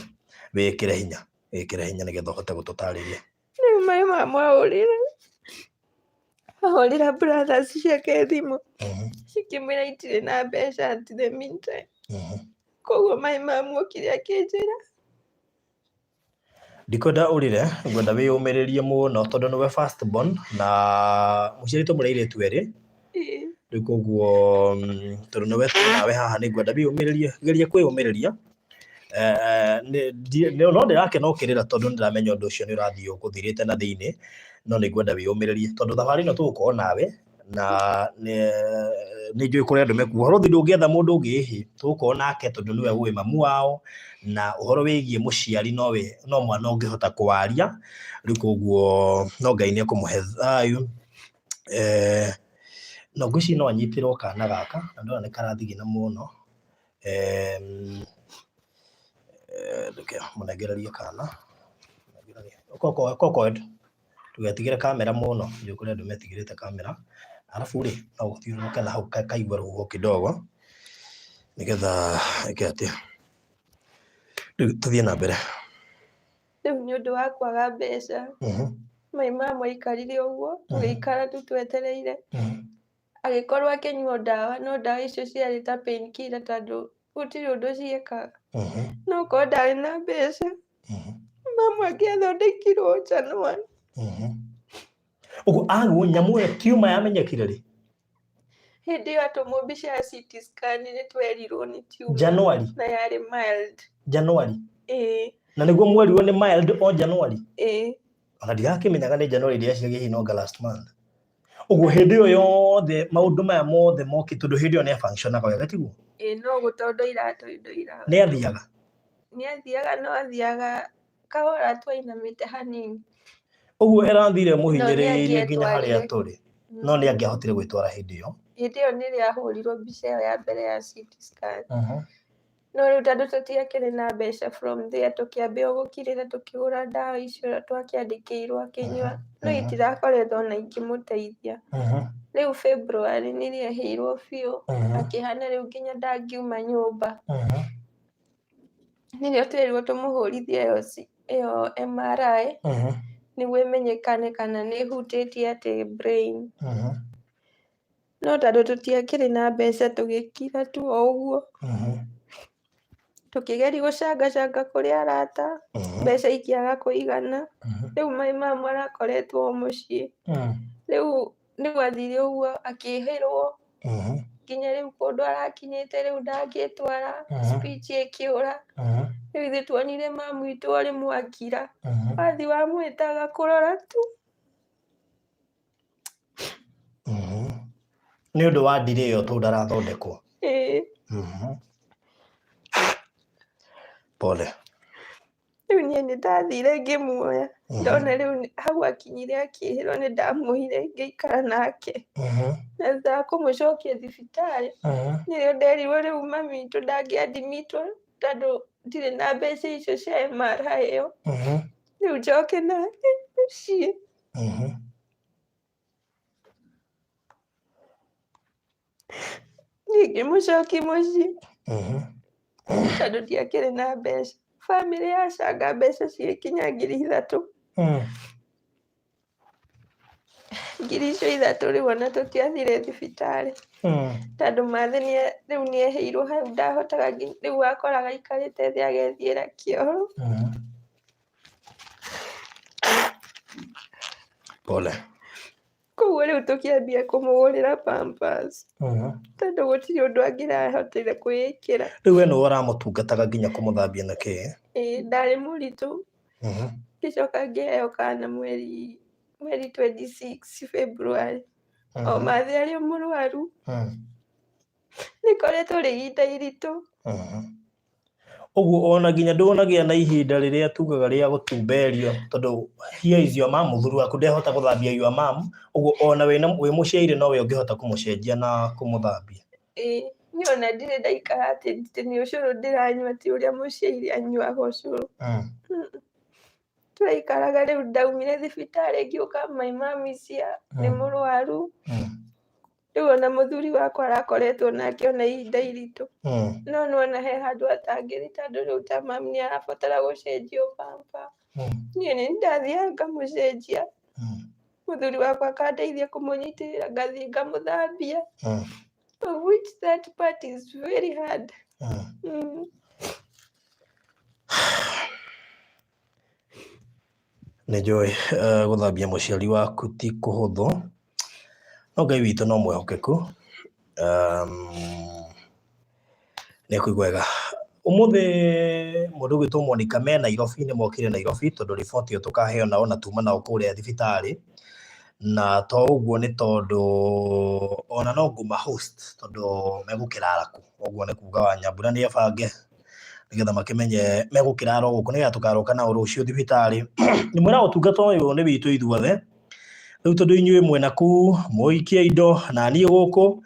wĩkĩre hinya, wĩkĩre hinya nĩgetha ũhote gũtũtarĩria. Rĩu maĩ mama ahũrĩra ahũrĩra brothers ciake thimũ cikĩmwĩra itirĩ na mbeca at the meantime. Koguo maĩ mamu okire akĩnjĩra. Ndikwenda ũrĩre, ngwenda wĩyũmĩrĩrie mũno tondũ nĩwe first born na mũciarĩtwo mũrĩ airĩtu erĩ. Rĩu koguo tondũ nĩwe twĩ nawe haha nĩ ngwenda wĩyũmĩrĩrie, geria kwĩyũmĩrĩria. No ndĩrakena ũkĩrĩra tondũ nĩ ndĩramenya ũndũ ũcio nĩ ũrathiĩ ũgũthirĩte na thĩinĩ, no nĩ ngwenda wĩyũmĩrĩrie tondũ thabarĩ ĩno tũgũkorwo nawe na nĩ njũĩ kũrĩ andũ mekuo. Ũhoro ũngĩ ndũngĩetha mũndũ ũngĩ ĩhĩ, tũgũkorwo nake tondũ nĩwe ũĩ mamu wao na ũhoro wĩgiĩ mũciari nowe no mwana ũngĩhota kũwaria. Rĩu koguo no Ngai nĩ ekũmũhe thayũ. No ngwĩciria no anyitĩrwo kana gaka na ndĩrona nĩ karathigina mũno. Reke mũnengererie kana. Kokoe ndũgetigĩre kamera mũno, njũĩ kũrĩ andũ metigĩrĩte kamera. Arabu rĩ, no ũthiũrũrũke na hau kaigue rũhuho kidogo nĩgetha ĩke atĩa. Rĩu tũthiĩ na mbere. Rĩu nĩ ũndũ wa kwaga mbeca, mai mama aikarire ũguo, tũgĩikara tu twetereire. Agĩkorwo akĩnyua ndawa, no ndawa icio ciarĩ ta pain killer tondũ gũtirĩ ũndũ ciekaga. No korwo ndarĩ na mbeca, mamu angĩathondekirwo January. Ũguo agwo nyamũ ĩyo tiuma yamenyekire rĩ? Hĩndĩ ĩyo atũmwo mbica ya CT scan nĩ twerirwo nĩ tumor. January? Na yarĩ mild. January? Ĩĩ. Na nĩguo mwerirwo nĩ mild o January? Ĩĩ. Ona ndirakĩmenyaga nĩ January, ndĩreciragia hihi no anga last month. Ũguo hĩndĩ ĩyo yothe maũndũ maya mothe moki tondũ hĩndĩ ĩyo nĩ afunctionaga wega tiguo? Ĩĩ no gũtondoira atondoiraga. Nĩ athiaga? Nĩ athiaga no athiaga kahora tu ainamĩte hanini. Ũguo ĩrathire mũhinyĩrĩirie nginya harĩa tũrĩ. No nĩ angĩahotire gwĩtwara hĩndĩ ĩyo? Hĩndĩ ĩyo nĩrĩo ahũrirwo mbica ĩyo ya mbere ya CT scan. No rĩu tondũ tũtiakĩrĩ na mbeca from there tũkĩambia o gũkirĩra tũkĩgũra ndawa icio twakĩandĩkĩirwo akĩnyua no itirakoretwo ona ikĩmũteithia. Rĩu February nĩrĩo ehĩirwo biũ akĩhana rĩu nginya ndangiuma nyũmba. Nĩrĩo twerirwo tũmũhũrithie ĩyo MRI nĩguo ĩmenyekane kana nĩ ĩhutĩtie atĩ brain. No tondũ tũtiakĩrĩ na mbeca tũgĩkira tu o ũguo. Tũkĩgeria gũcangacanga kũrĩ arata, mbeca ikĩaga kũigana. Rĩu my mum arakoretwo o mũciĩ. Rĩu nĩguo athire ũguo akĩhĩrwo nginya rĩu kũndũ arakinyĩte rĩu ndangĩtwara, speech ĩkĩũra. Rĩu ithuĩ tuonire mamu witũ o rĩmwe akira. Wathiĩ wamwĩta agakũrora tu. Nĩ ũndũ wa ndiri ĩyo tondũ ndarathondekwo. Ĩĩ. Pole. Rĩu niĩ nĩ ndathire ngĩmuoya ndona rĩu hau akinyire akĩhĩrwo nĩ ndamuoire ngĩikara nake. Na thutha wa kũmũcokia thibitarĩ nĩrĩo nderirwo rĩu mami witũ ndangĩandimitwo tondũ ndirĩ na mbeca icio cia MRI ĩyo. Rĩu njoke nake mũciĩ. Niĩ ngĩmũcokia mũciĩ tondũ ndiakĩrĩ na mbeca. Bamĩrĩ yacanga mbeca cigĩkinya 3000. 3000 rĩu ona tũtiathire thibitarĩ tondũ mathĩ rĩu nĩ ehĩirwo hau ndahotaga rĩu wakoraga aikarĩte thĩ agethiĩra kĩoro. Pole. Koguo rĩu tũkĩambia kũmũgũrĩra pampers tondũ gũtirĩ ũndũ angĩrahotire kwĩĩkĩra. Rĩu we nĩwe ũramũtungataga nginya kũmũthambia na kĩ? Ĩĩ ndarĩ mũritũ. Ngĩcoka ngĩheo kana mweri 26 February. O mathĩ arĩ o mũrwaru. Rĩkoretwo rĩ ihinda iritũ. Ũguo ona nginya ndũnagĩa na ihinda rĩrĩa tugaga rĩa gũtumberio tondũ here is your mom, mũthuri waku ndehota gũthambia your mom, ũguo ona wĩna wĩ mũciaire nowe ũngĩhota kũmũcenjia na kũmũthambia. Ĩĩ niĩ ona ndirĩ ndaikara atĩ nĩ ũcũrũ ndĩranyua ti ũrĩa mũciaire anyuaga ũcũrũ. Tũraikaraga rĩu ndaumire thibitarĩ ngĩũka my mom is here nĩ mũrwaru. Rĩu ona mũthuri wakwa arakoretwo nake ona ihinda iritũ. No nĩwona he handũ atangĩthiĩ tondũ rĩu ta mami nĩ arabatara gũcenjio pamper. Niĩ nĩ ndathiaga ngamũcenjia. Mũthuri wakwa akandeithia kũmũnyitĩrĩra ngathiĩ ngamũthambia. Of which that part is very hard. Nĩ njũĩ gũthambia mũciari waku ti kũhũthũ, no Ngai witũ no mwĩhokeku, nĩ ekũigua wega. Ũmũthĩ mũndũ ũgwĩtwo Monica me Nairobi, nĩ mokire Nairobi tondũ riboti ĩyo tũkaheo nao na tuma nao kũrĩa thibitarĩ, na to ũguo nĩ tondũ ona no ngũma host tondũ megũkĩrara kũ, ũguo nĩ kuga Nyambura nĩ ebange. Nĩgetha makĩmenye megũkĩrara o gũkũ nĩgetha tũkaroka nao rũciũ thibitarĩ. Nĩ mwĩra ũtungata ũyũ nĩ witũ ithuothe, rĩu tondũ inyuĩ mwĩna kũu mũikie indo na niĩ gũkũ,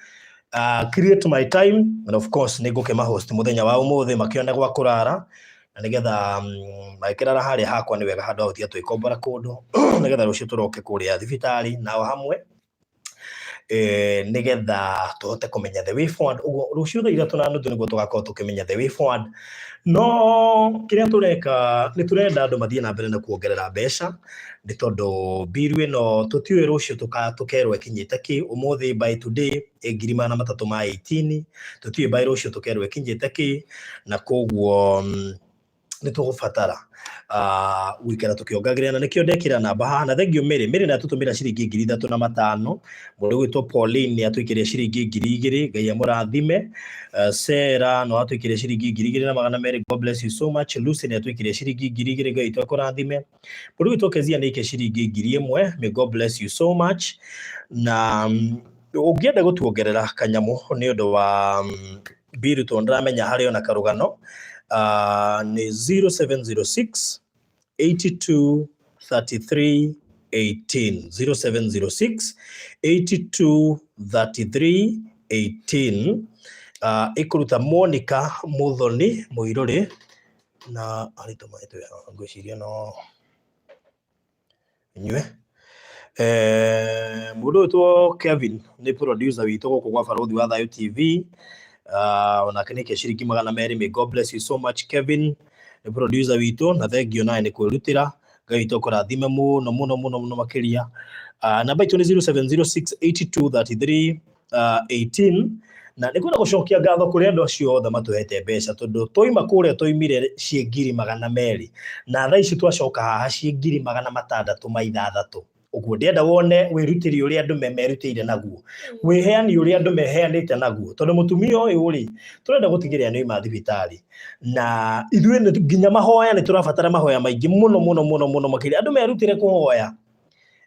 create my time and of course nĩ ngũkĩma host mũthenya wa ũmũthĩ makĩone gwa kũrara, na nĩgetha magĩkĩrara harĩa hakwa nĩ wega handũ ha gũtinda tũgĩkombora kũndũ, nĩgetha rũciũ tũroke kũrĩa thibitarĩ nao hamwe. Nĩgetha tũhote kũmenya the way forward. Ũguo rũciũ thaa 3:30 nĩguo tũgakorwo tũkĩmenya the way forward. No kĩrĩa tũreka nĩ tũrenda andũ mathiĩ na mbere na kuongerera mbeca, nĩ tondũ bill ĩno tũtiũĩ rũciũ tũkerwo ĩkinyĩte kĩ, ũmũthĩ by today ĩ 318,000, tũtiũĩ by rũciũ tũkerwo ĩkinyĩte kĩ, na koguo nĩ tũgũbatara gũikara tũkĩongagĩrĩra, na nĩkĩo ndekĩra namba haha. Na thengiũ Mary, Mary nĩ atũtũmĩra ciringi 3500, mũndũ ũgwĩtwo Pauline nĩ atũikĩria ciringi 2000, Ngai amũrathime. Sarah no atũikĩria ciringi 2200, God bless you so much. Lucy nĩ atũikĩria ciringi 2000, Ngai witũ akũrathime. Mũndũ ũgwĩtwo Kezia nĩ aikia ciringi 1000, may God bless you so much. Na ũngĩenda gũtuongerera kanyamũ nĩ ũndũ wa biru, tondũ ndĩramenya harĩ ona karũgano, nĩ 0706 82 33 18, 0706 82 33 18. Ĩkũruta Monica Muthoni Mũirũrĩ na harĩ tũmaĩ twĩ haha ngwĩciria no nyue. Mũndũ ũyũ two Kevin nĩ producer witũ gũkũ gwa Barũthi wa Thayũ TV. Onake nĩ ciringi 200. May God bless you so much, Kevin, nĩ producer witũ, na thengio nawe nĩ kwĩrutĩra. Ngai witũ akũrathime mũno mũno mũno mũno makĩria. Namba itũ nĩ 0706 82 33 18. Na nĩ kwenda gũcokia ngatho kũrĩ andũ acio othe matũhete mbeca, tondũ twaima kũrĩa twaimire ciĩ 200,000, na thaa ici twacoka haha ciĩ 606,000. Ũguo ndĩrenda wone wĩrutĩri ũrĩa andũ merutĩire naguo, wĩheani ũrĩa andũ meheanĩte naguo, tondũ mũtumia ũyũ rĩ, tũrenda gũtigĩrĩra nĩ oima thibitarĩ, na ithuĩ nginya mahoya nĩ tũrabatara mahoya maingĩ mũno mũno mũno mũno makĩria. Andũ merutĩre kũhoya.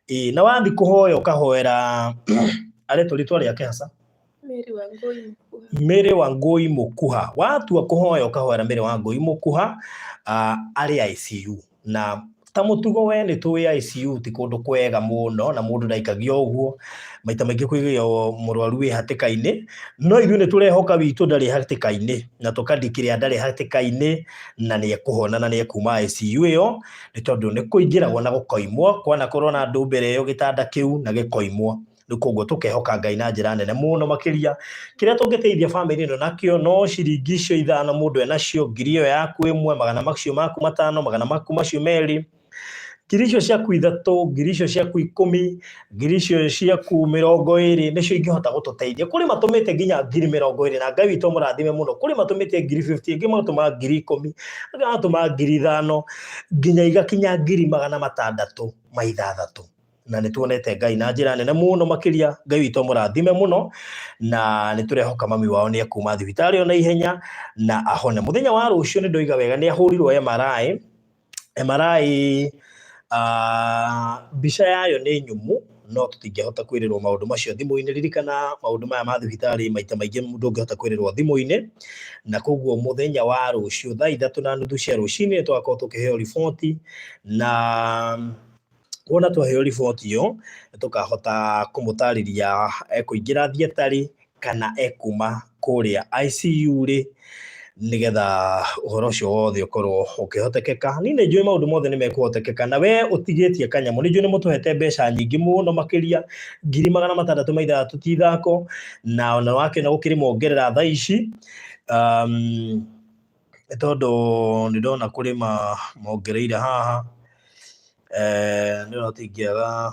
Ĩĩ, na wathiĩ kũhoya ũkahoera aretwo rĩtwa rĩake hasa? Mary Wangũi Mũkuha. Mary Wangũi Mũkuha. Watua kũhoya ũkahoera Mary Wangũi Mũkuha, arĩ ICU. Na ta mũtugo we nĩ tũĩ ICU ti kũndũ kwega mũno, na mũndũ ndaikagio ũguo, maita maingĩ kũigagio mũrwaru wĩ hatĩka-inĩ, no ithuĩ nĩ tũrehoka witũ ndarĩ hatĩka-inĩ, na tũkandikĩrĩa ndarĩ hatĩka-inĩ, na nĩ ekũhona na nĩ ekuma ICU ĩyo, nĩ tondũ nĩ kũingĩragwo na gũkoimwo, kwanakorwo na andũ mbere ĩyo gĩtanda kĩu na gĩkoimwo. Rĩu koguo tũkehoka Ngai na njĩra nene mũno makĩria. Kĩrĩa tũngĩteithia bamĩrĩ ĩno nakĩo no ciringi icio 5 mũndũ enacio, 1000 ĩyo yaku, 500 macio maku, 200 maku macio, 3,000 icio ciaku, 10,000 icio ciaku, 20,000 icio ciaku nĩcio ingĩhota gũtũteithia. Kũrĩ matũmĩte nginya 20,000, na Ngai witũ amũrathime mũno. Kũrĩ matũmĩte 50,000, angĩ magatũma 10,000, angĩ magatũma 5,000, nginya igakinya 606,000. Na nĩ tuonete Ngai na njĩra nene mũno makĩria. Ngai witũ amũrathime mũno, na nĩ tũrehoka mami wao nĩ ekuma thibitarĩ ona ihenya na ahone. Mũthenya wa rũciũ nĩ ndoiga wega nĩ ahũrirwo MRI. MRI mbica yayo nĩ nyũmũ, no tũtingĩhota kwĩrĩrwo maũndũ macio thimũ-inĩ. Ririkana maũndũ maya ma thibitarĩ maita maingĩ ndũngĩhota kwĩrĩrwo thimũ-inĩ, na koguo mũthenya wa rũciũ thaa 3:30 cia rũcinĩ nĩ tũgakorwo tũkĩheo riboti, na wona twaheo riboti ĩyo tũkahota kũmũtarĩria ekũingĩra thiatarĩ kana ekuma kũrĩa ICU rĩ, nĩgetha ũhoro ũcio wothe ũkorwo ũkĩhotekeka. Niĩ nĩ njũĩ maũndũ mothe nĩ mekũhotekeka, na we ũtigĩtie kanyamũ, nĩ njũĩ nĩ mũtũhete mbeca nyingĩ mũno makĩria, 606 ti ithako, na ona wakĩona gũkĩrĩ mongerera thaa ici, nĩ tondũ nĩ ndona kũrĩ mongereire haha, nĩ ũtingĩaga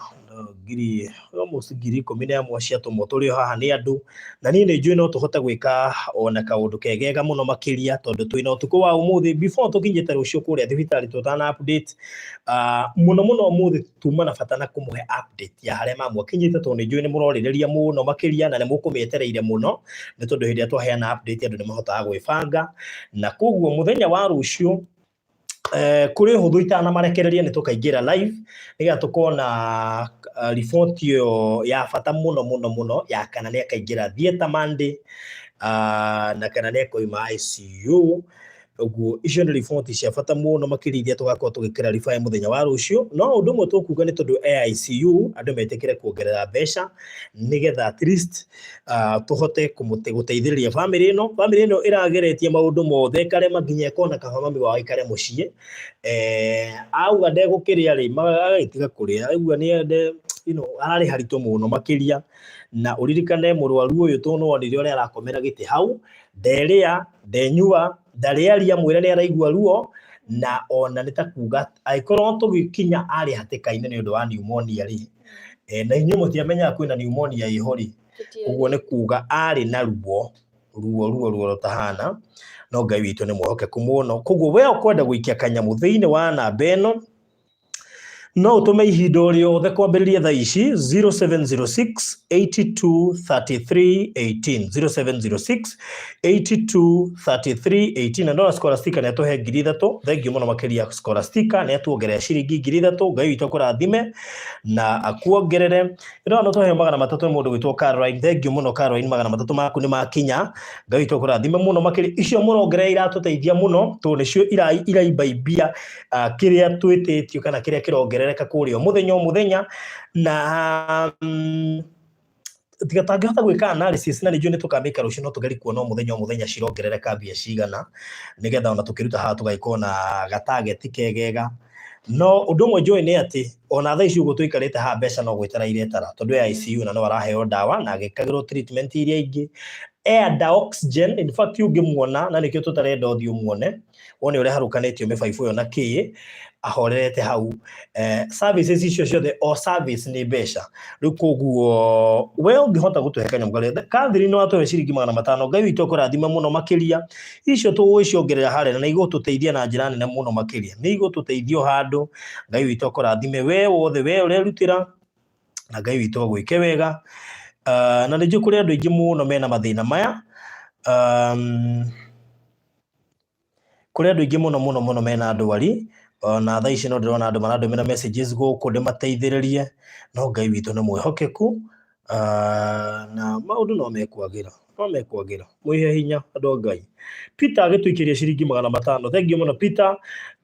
ngiri almost 11,000 ciatũmwo tũrĩ o haha nĩ andũ, na niĩ nĩ njũĩ no tũhote gwĩka ona kaũndũ kegega mũno makĩria, tondũ twĩna ũtukũ wa ũmũthĩ before tũkinyĩte rũciũ kũrĩa thibitarĩ tũtana update. Mũno mũno ũmũthĩ tuma na bata na kũmũhe update ya harĩa mamu akinyĩte, tondũ nĩ njũĩ nĩ mũrorĩrĩria mũno makĩria na nĩ mũkũmĩetereire mũno, nĩ tondũ hĩndĩ ĩrĩa twaheana update andũ nĩ mahotaga gwĩbanga. Na koguo mũthenya wa rũciũ kũrĩ ũhũthũ itanamarekereria nĩ tũkaingĩra live nĩgetha tũkona riboti ĩyo ya bata mũno mũno mũno ya kana nĩ akaingĩra theatre Monday, na kana nĩ ekoima ICU. Ũguo icio nĩ riboti cia bata mũno makĩria iria tũgakorwo tũgĩ clarify mũthenya wa rũciũ. No ũndũ ũmwe tũkuga nĩ tondũ e ICU, andũ metĩkĩre kuongerera mbeca nĩgetha at least tũhote gũteithĩrĩria bamĩrĩ ĩno. Bamĩrĩ ĩno ĩrageretie maũndũ mothe ĩkarema nginya ĩkona kaba mami wao aikare mũciĩ. Auga ndegũkĩrĩa rĩ, agagĩtiga kũrĩa, aigua nĩ ararĩ haritũ mũno makĩria. Na ũririkane mũrwaru ũyũ tondũ nĩwonire ũrĩa arakomera gĩtĩ hau, nderĩa, ndenyua, ndarĩaria, mwĩre nĩ araigua ruo, na ona nĩ ta kuga angĩkorwo tũgĩkinya arĩ hatĩka-inĩ nĩ ũndũ wa pneumonia rĩ, na inyuĩ mũtiamenyaga kwĩna pneumonia ĩho rĩ, ũguo nĩ kuga arĩ na ruo ruo ruo ruo rũtahana, no Ngai witũ nĩ mwĩhokeku mũno. Koguo we ũkwenda gũikia kanyamũ thĩinĩ wa namba ĩno. No ũtũme ihinda o rĩothe kwambĩrĩria thaa ici 0706 82 33 18, 0706 82 33 18. Na ndona Scholastica nĩ atũhe 3,000. Thengiũ mũno makĩria Scholastica, nĩ atuongerera ciringi 3,000. Ngai witũ akũrathime na akuongerere. Ndona no tũheo 300 nĩ mũndũ gwĩtwo Caroline. Thengiũ mũno Caroline, 300 maku nĩ makinya. Ngai witũ akũrathime mũno makĩria. Icio mũrongerera iratũteithia mũno tondũ nĩcio iraibaimbia kĩrĩa twĩtĩtio kana kĩrĩa kĩrongerereka kũrĩa o mũthenya o mũthenya. Na tiga tangĩhota gwĩka analysis, na nĩnjũĩ nĩ tũkamĩka rũciũ, no tũgerie kuona o mũthenya o mũthenya cirongerereka mbia cigana, nĩgetha ona tũkĩruta haha tũgagĩkorwo na gatageti kegega. No ũndũ ũmwe njũĩ nĩ atĩ ona thaa ici ũguo tũikarĩte haha, mbeca no gwĩtara iretara, tondũ e ICU na no araheo ndawa na agĩkagĩrwo treatment iria ingĩ, e under oxygen. In fact, ũngĩmuona, na nĩkĩo tũtarenda ũthiĩ ũmuone, wone ũrĩa harũkanĩtio mĩbaibũ ĩyo na kĩ ahorerete hau. Services icio ciothe, o service nĩ mbeca. Rĩu koguo we ũngĩhota gũtũhe kanyamũ karĩa Catherine no atũhe ciringi 500, Ngai witũ akũrathime mũno makĩria. Icio tũgũgĩciongerera harĩa na igũtũteithia na njĩra nene mũno makĩria, nĩ igũtũteithia o handũ. Ngai witũ akũrathime we wothe, we ũrerutĩra, na Ngai witũ agwĩke wega. Na nĩ njũĩ kũrĩ andũ aingĩ mũno mena mathĩna maya. Kũrĩ andũ aingĩ mũno mũno mũno mena ndwari, ona thaa ici no ndĩrona andũ marandũmĩra messages gũkũ ndĩmateithĩrĩrie, no Ngai witũ nĩ mwĩhokeku, na maũndũ no mekwagĩra, no mekwagĩra. Mwĩhe hinya andũ a Ngai. Peter agĩtũikĩria ciringi 500, thengiũ mũno Peter.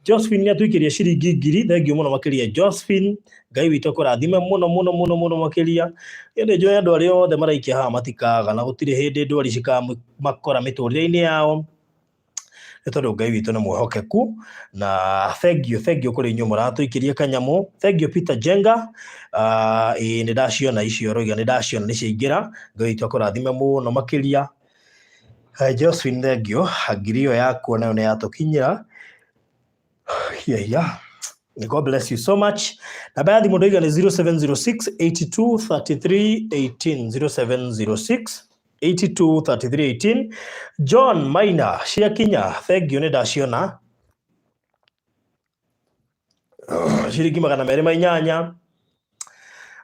Josephine nĩ atũikĩria ciringi 1,000, thengiũ mũno makĩria Josephine. Ngai witũ akũrathime mũno mũno mũno mũno makĩria. Niĩ nĩ njũĩ andũ arĩa othe maraikia haha matikaga, na gũtirĩ hĩndĩ ndwari cikamakora mĩtũrĩre-inĩ yao, nĩ tondũ Ngai witũ nĩ mwĩhokeku. Na thengiũ, thengiũ kũrĩ inyuĩ mũratũikĩria kanyamũ. Thengiũ Peter Jenga. Ĩĩ nĩ ndaciona icio ũroiga, nĩ ndaciona nĩ ciaingĩra. Ngai witũ akũrathime mũno makĩria. Josephine, thengiũ, ngiri ĩyo yaku nayo nĩ yatũkinyĩra. Yeah. God bless you so much. Namba ya thimũ ndoiga nĩ 0706 82 33 18, 0706 82 33 18. John Maina, ciakinya, thengiũ, nĩ ndaciona ciringi 208.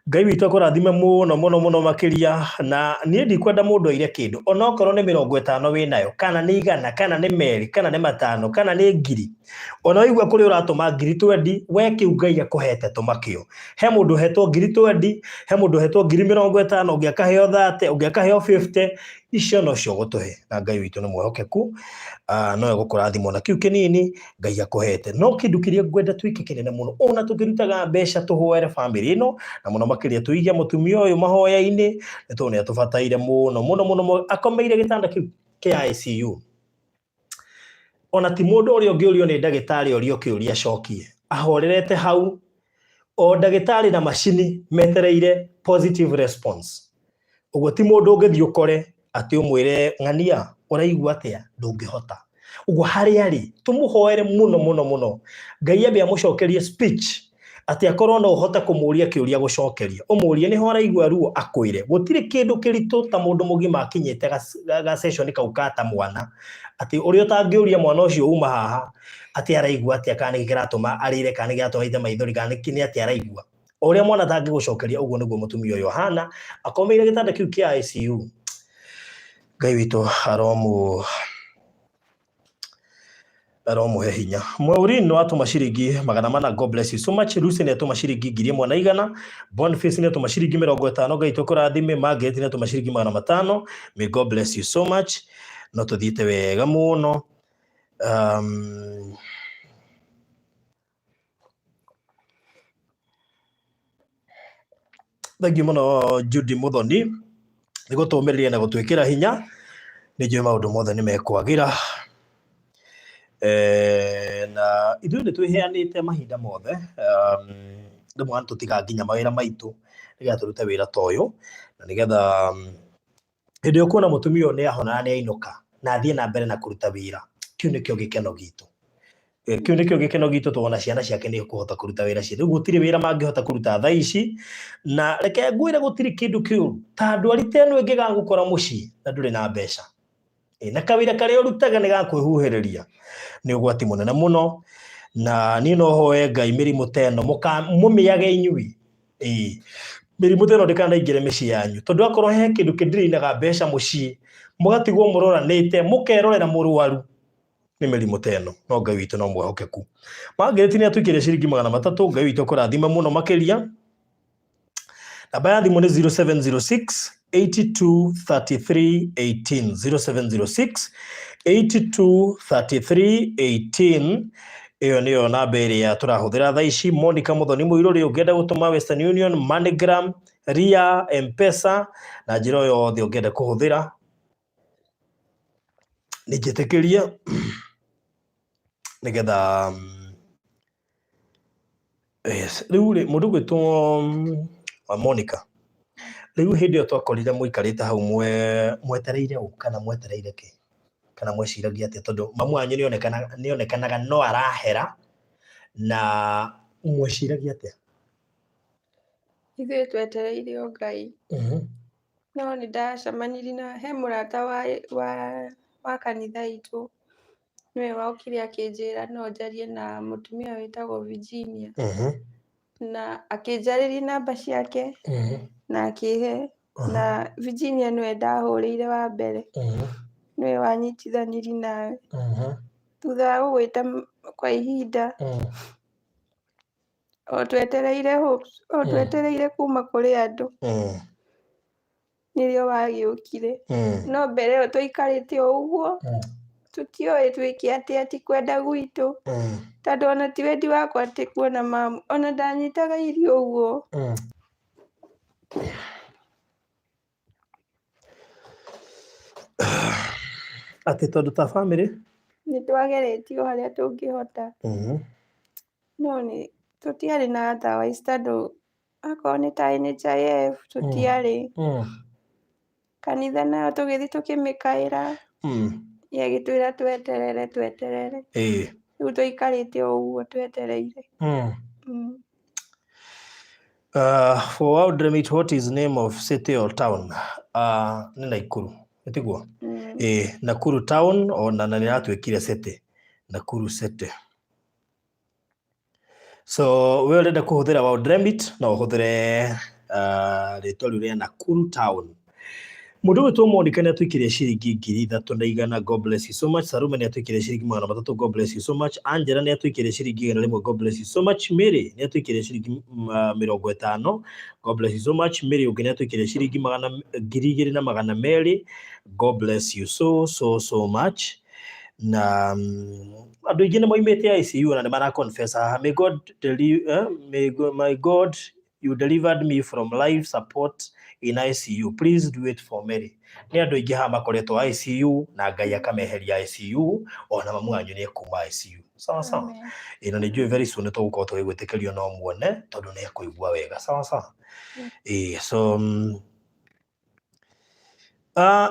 Ngai witũ akũrathime mũno mũno mũno makĩria. Na niĩ ndikwenda mũndũ aire kĩndũ, onokorwo nĩ 50 wĩnayo, kana nĩ 100, kana nĩ 2, kana nĩ 5, kana nĩ 1,000. Ona waigua kũrĩ ũratũma ngiri twendi, we kĩu Ngai akũhete tũma kĩo. He mũndũ ũhetwo ngiri twendi, he mũndũ ũhetwo ngiri 50, ũngĩ akaheo 30, ũngĩ akaheo 50. Icio nocio gũtũhe, na Ngai witũ nĩ mwĩhokeku, no egũkũrathima na kĩu kĩnini Ngai akũhete. No kĩndũ kĩrĩa ngwenda twĩke kĩnene mũno, ona tũkĩrutaga mbeca, tũhoere bamĩrĩ ĩno, na mũno makĩria tũige mũtumia ũyũ mahoya-inĩ, nĩ tondũ nĩ atũbataire mũno mũno mũno. Akomeire gĩtanda kĩu kĩa ICU. Ona ti mũndũ ũrĩa ũngĩũrio nĩ ndagĩtarĩ orio kĩũria acokie, ahorerete hau o ndagĩtarĩ na macini metereire positive response. Ũguo ti mũndũ ũngĩthiĩ ũkore atĩ ũmwĩre, "Ng'ania, ũraigua atĩa?" Ndũngĩhota. Ũguo harĩa arĩ tũmũhoere mũno mũno mũno, Ngai ambe amũcokerie speech, atĩ akorwo no ũhote kũmũria kĩũria gũcokeria, ũmũrie nĩho araigua ruo, akwĩre. Gũtirĩ kĩndũ kĩritũ ta mũndũ mũgima akinyĩte ga session kau ka ta mwana, atĩ ũrĩa ũtangĩũria mwana ũcio uma haha atĩ araigua atĩa, kana nĩkĩ kĩratũma arĩre, kana nĩkĩ kĩratũma aite maithori, kana nĩ atĩa araigua. O ũrĩa mwana atangĩgũcokeria, ũguo nĩguo mũtumia ũyũ ahana akomeire gĩtanda kĩu kĩa ICU. Ngai witũ aromũhe hinya. Maureen nĩ watũma ciringi 400, God bless you so much. Lucy nĩ atũma ciringi 1,100. Boniface nĩ atũma ciringi 50, Ngai tũkũrathime. Margaret nĩ atũma ciringi 500, may God bless you so much. No tũthiĩte wega mũno. Thengiũ mũno Judy Muthoni nĩ gũtũmĩrĩria na gũtwĩkĩra hinya. Nĩ njũĩ maũndũ mothe nĩ mekwagĩra. Na ithuĩ nĩ twĩheanĩte mahinda mothe, rĩmwe nĩ tũtigaga nginya mawĩra maitũ nĩgetha tũrute wĩra ta ũyũ, na nĩgetha hĩndĩ ĩrĩa ũkuona mũtumia ũyũ nĩ ahona na nĩ ainũka na athiĩ na mbere na kũruta wĩra, kĩu nĩkĩo gĩkeno gitũ. Kĩu nĩkĩo gĩkeno gitũ, tũwona ciana ciake nĩ kũhota kũruta wĩra ciĩ. Rĩu gũtirĩ wĩra mangĩhota kũruta thaa ici, na reke ngwĩre gũtirĩ kĩndũ kĩũru ta ndwari ta ĩno ĩngĩgagũkora mũciĩ na ndũrĩ na mbeca. Na kawĩra karĩa ũrutaga nĩ gakwĩhuhĩrĩria, nĩ ũgwati mũnene mũno. Na niĩ no hoe Ngai mĩrimũ ta ĩno mũmĩage inyuĩ. Ĩĩ. Mĩrimũ ta ĩno ndĩkanaingĩre mĩciĩ yanyu. Tondũ akorwo he kĩndũ kĩndĩrĩinaga mbeca mũciĩ, mũgatigwo mũroranĩte, mũkerorera mũrwaru, nĩ mĩrimũ ta ĩno. No Ngai witũ no mwĩhokeku. Margaret nĩ atũikĩria ciringi 300, Ngai witũ akũrathime mũno makĩria. Namba ya thimũ nĩ 0706 82 33 18 0706 82 33 18 ĩyo nĩyo namba ĩrĩa tũrahũthĩra thaa ici. Monica Mũthoni Mũirũrĩ, ũngĩenda gũtũma Western Union, MoneyGram, Ria, M-Pesa na njĩra o yothe ũngĩenda kũhũthĩra, nĩ njĩtĩkĩrie nĩgetha yes. Rĩu rĩ, mũndũ ũgwĩtwo Monica, rĩu hĩndĩ ĩyo twakorire mũikarĩte hau mwetereire ũ kana mwetereire kĩ? Kana mweciragia atĩa? Tondũ mamu wanyu nĩonekanaga no arahera na mweciragia atĩa? Ithuĩ twetereire o Ngai. No nĩ ndacemanirie na he mũrata wa kanitha itũ, nĩwe wokire akĩnjĩra no njarie na mũtumia wĩtagwo Virginia. Na akĩnjarĩria namba ciake na akĩhe, na Virginia nĩwe ndahũrĩire wa mbere, nĩwe wanyitithanirie nawe. Thutha wa gũgwĩta kwa ihinda, o twetereire hopes, o twetereire kuma kũrĩ andũ, nĩrĩo wagĩũkire. No mbere ĩyo twaikarĩte o ũguo, tũtioĩ twĩke atĩa, ti kwenda gwitũ, tondũ ona ti wendi wakwa atĩ kuona mamu, ona ndanyitaga irio ũguo. Atĩ tondũ ta bamĩrĩ? Nĩ twageretie o harĩa tũngĩhota, no nĩ tũtiarĩ na otherwise tondũ akorwo nĩ ta NHIF tũtiarĩ. Kanitha nayo tũgĩthiĩ tũkĩmĩkaĩra, ĩgĩtwĩra tweterere tweterere. Rĩu tũikarĩte o ũguo twetereire. For World Remit, what is name of city or town? Nĩ Nakuru, tiguo? Mm. Ĩĩ, Nakuru town ona na nĩ ĩratuĩkire city. Nakuru city. So we ũrenda kũhũthĩra World Remit no ũhũthĩre rĩtwa rĩu rĩa Nakuru town. Mũndũ ũgwĩtwo Monica nĩ atũikĩria ciringi 3,100, God bless you so much. Sarume nĩ atũikĩria ciringi 300, God bless you so much. Angela nĩ atũikĩria ciringi 100, God bless you so much. Mary nĩ atũikĩria ciringi 50, God bless you so much. Mary ũngĩ nĩ atũikĩria ciringi 2,200, God bless you so so so much. Na andũ aingĩ nĩ moimĩte ICU na nĩ mara confess haha. May God may God you delivered me from life support in ICU. Please do it for Mary. Nĩ andũ aingĩ haha makoretwo ICU na Ngai akameheria ICU, ona mamu wanyu nĩ ekuma ICU. Sawa sawa. Amen. Ĩno nĩ njũĩ very soon nĩ tũgũkorwo tũgĩgwĩtĩkĩrio no muone tondũ nĩ ekũigua wega. Sawa sawa. Ĩĩ, so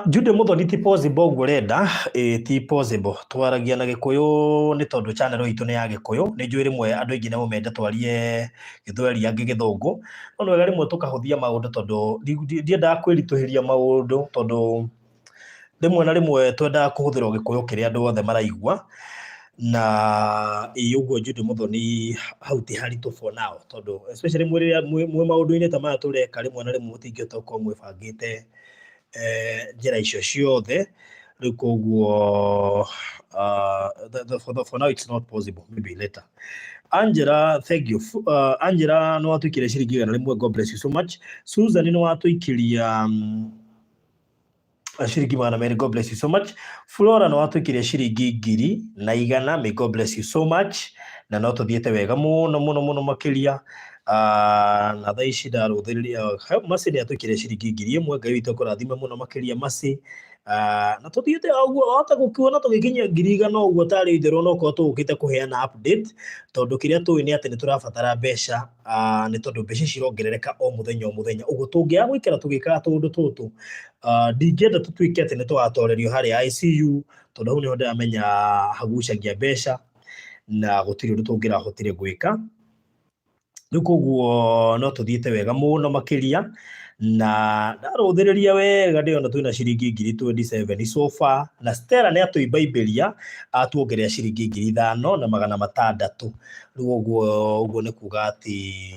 Jude Muthoni ti possible ũguo ũrenda, ĩĩ ti possible. Twaragia na Gĩkũyũ nĩ tondũ channel itũ nĩ ya Gĩkũyũ. Nĩ njũĩ rĩmwe andũ aingĩ nĩ mende twarie Gĩthweri angĩ Gĩthũngũ. No nĩ wega rĩmwe tũkahũthia maũndũ tondũ ndiendaga kwĩritũhĩria maũndũ tondũ rĩmwe na rĩmwe twendaga kũhũthĩra Gĩkũyũ kĩrĩa andũ othe maraigua. Na ĩĩ ũguo Jude Muthoni hau ti haritũ for now tondũ especially mwĩ rĩrĩa mwĩ maũndũ-inĩ ta maya tũreka rĩmwe na rĩmwe mũtingĩhota gũkorwo mwĩbangĩte njĩra icio ciothe. Rĩu koguo for now it's not possible, maybe later. Angela, thank you. Angela nĩ watũikĩria ciringi 100, God bless you so much. Susan nĩ watũikĩria ciringi 200, God bless you so much. Flora nĩ watũikĩria ciringi 1,100, may God bless you so much. Na no tũthiĩte wega mũno mũno mũno makĩria. Na thaa ici ndarũthĩrĩria Mercy nĩ atũikĩria ciringi 1,000, Ngai witũ akũrathime mũno makĩria Mercy. Na tũthiĩte o ũguo wahota gũkĩona tũgĩkinyia 100,000 ũguo tarĩ itherũ no korwo tũgũkĩte kũheana update tondũ kĩrĩa tũĩ nĩ atĩ nĩ tũrabatara mbeca, nĩ tondũ mbeca ici irongerereka o mũthenya o mũthenya. Ũguo tũngĩaga gũikara tũgĩkaga tũũndũ tũtũ, ndingĩenda tũtuĩke atĩ nĩ tũgatorerio harĩa ICU tondũ hau nĩho ndĩramenya hagucagia mbeca na gũtirĩ ũndũ tũngĩrahotire gwĩka. Rĩu koguo no tũthiĩte wega mũno makĩria. Na ndarũthĩrĩria wega ndĩrona twĩna ciringi 27,000 so far, na Stella nĩ atũimbaimbĩria atuongerera ciringi 5,600. Rĩu ũguo nĩ kuga atĩ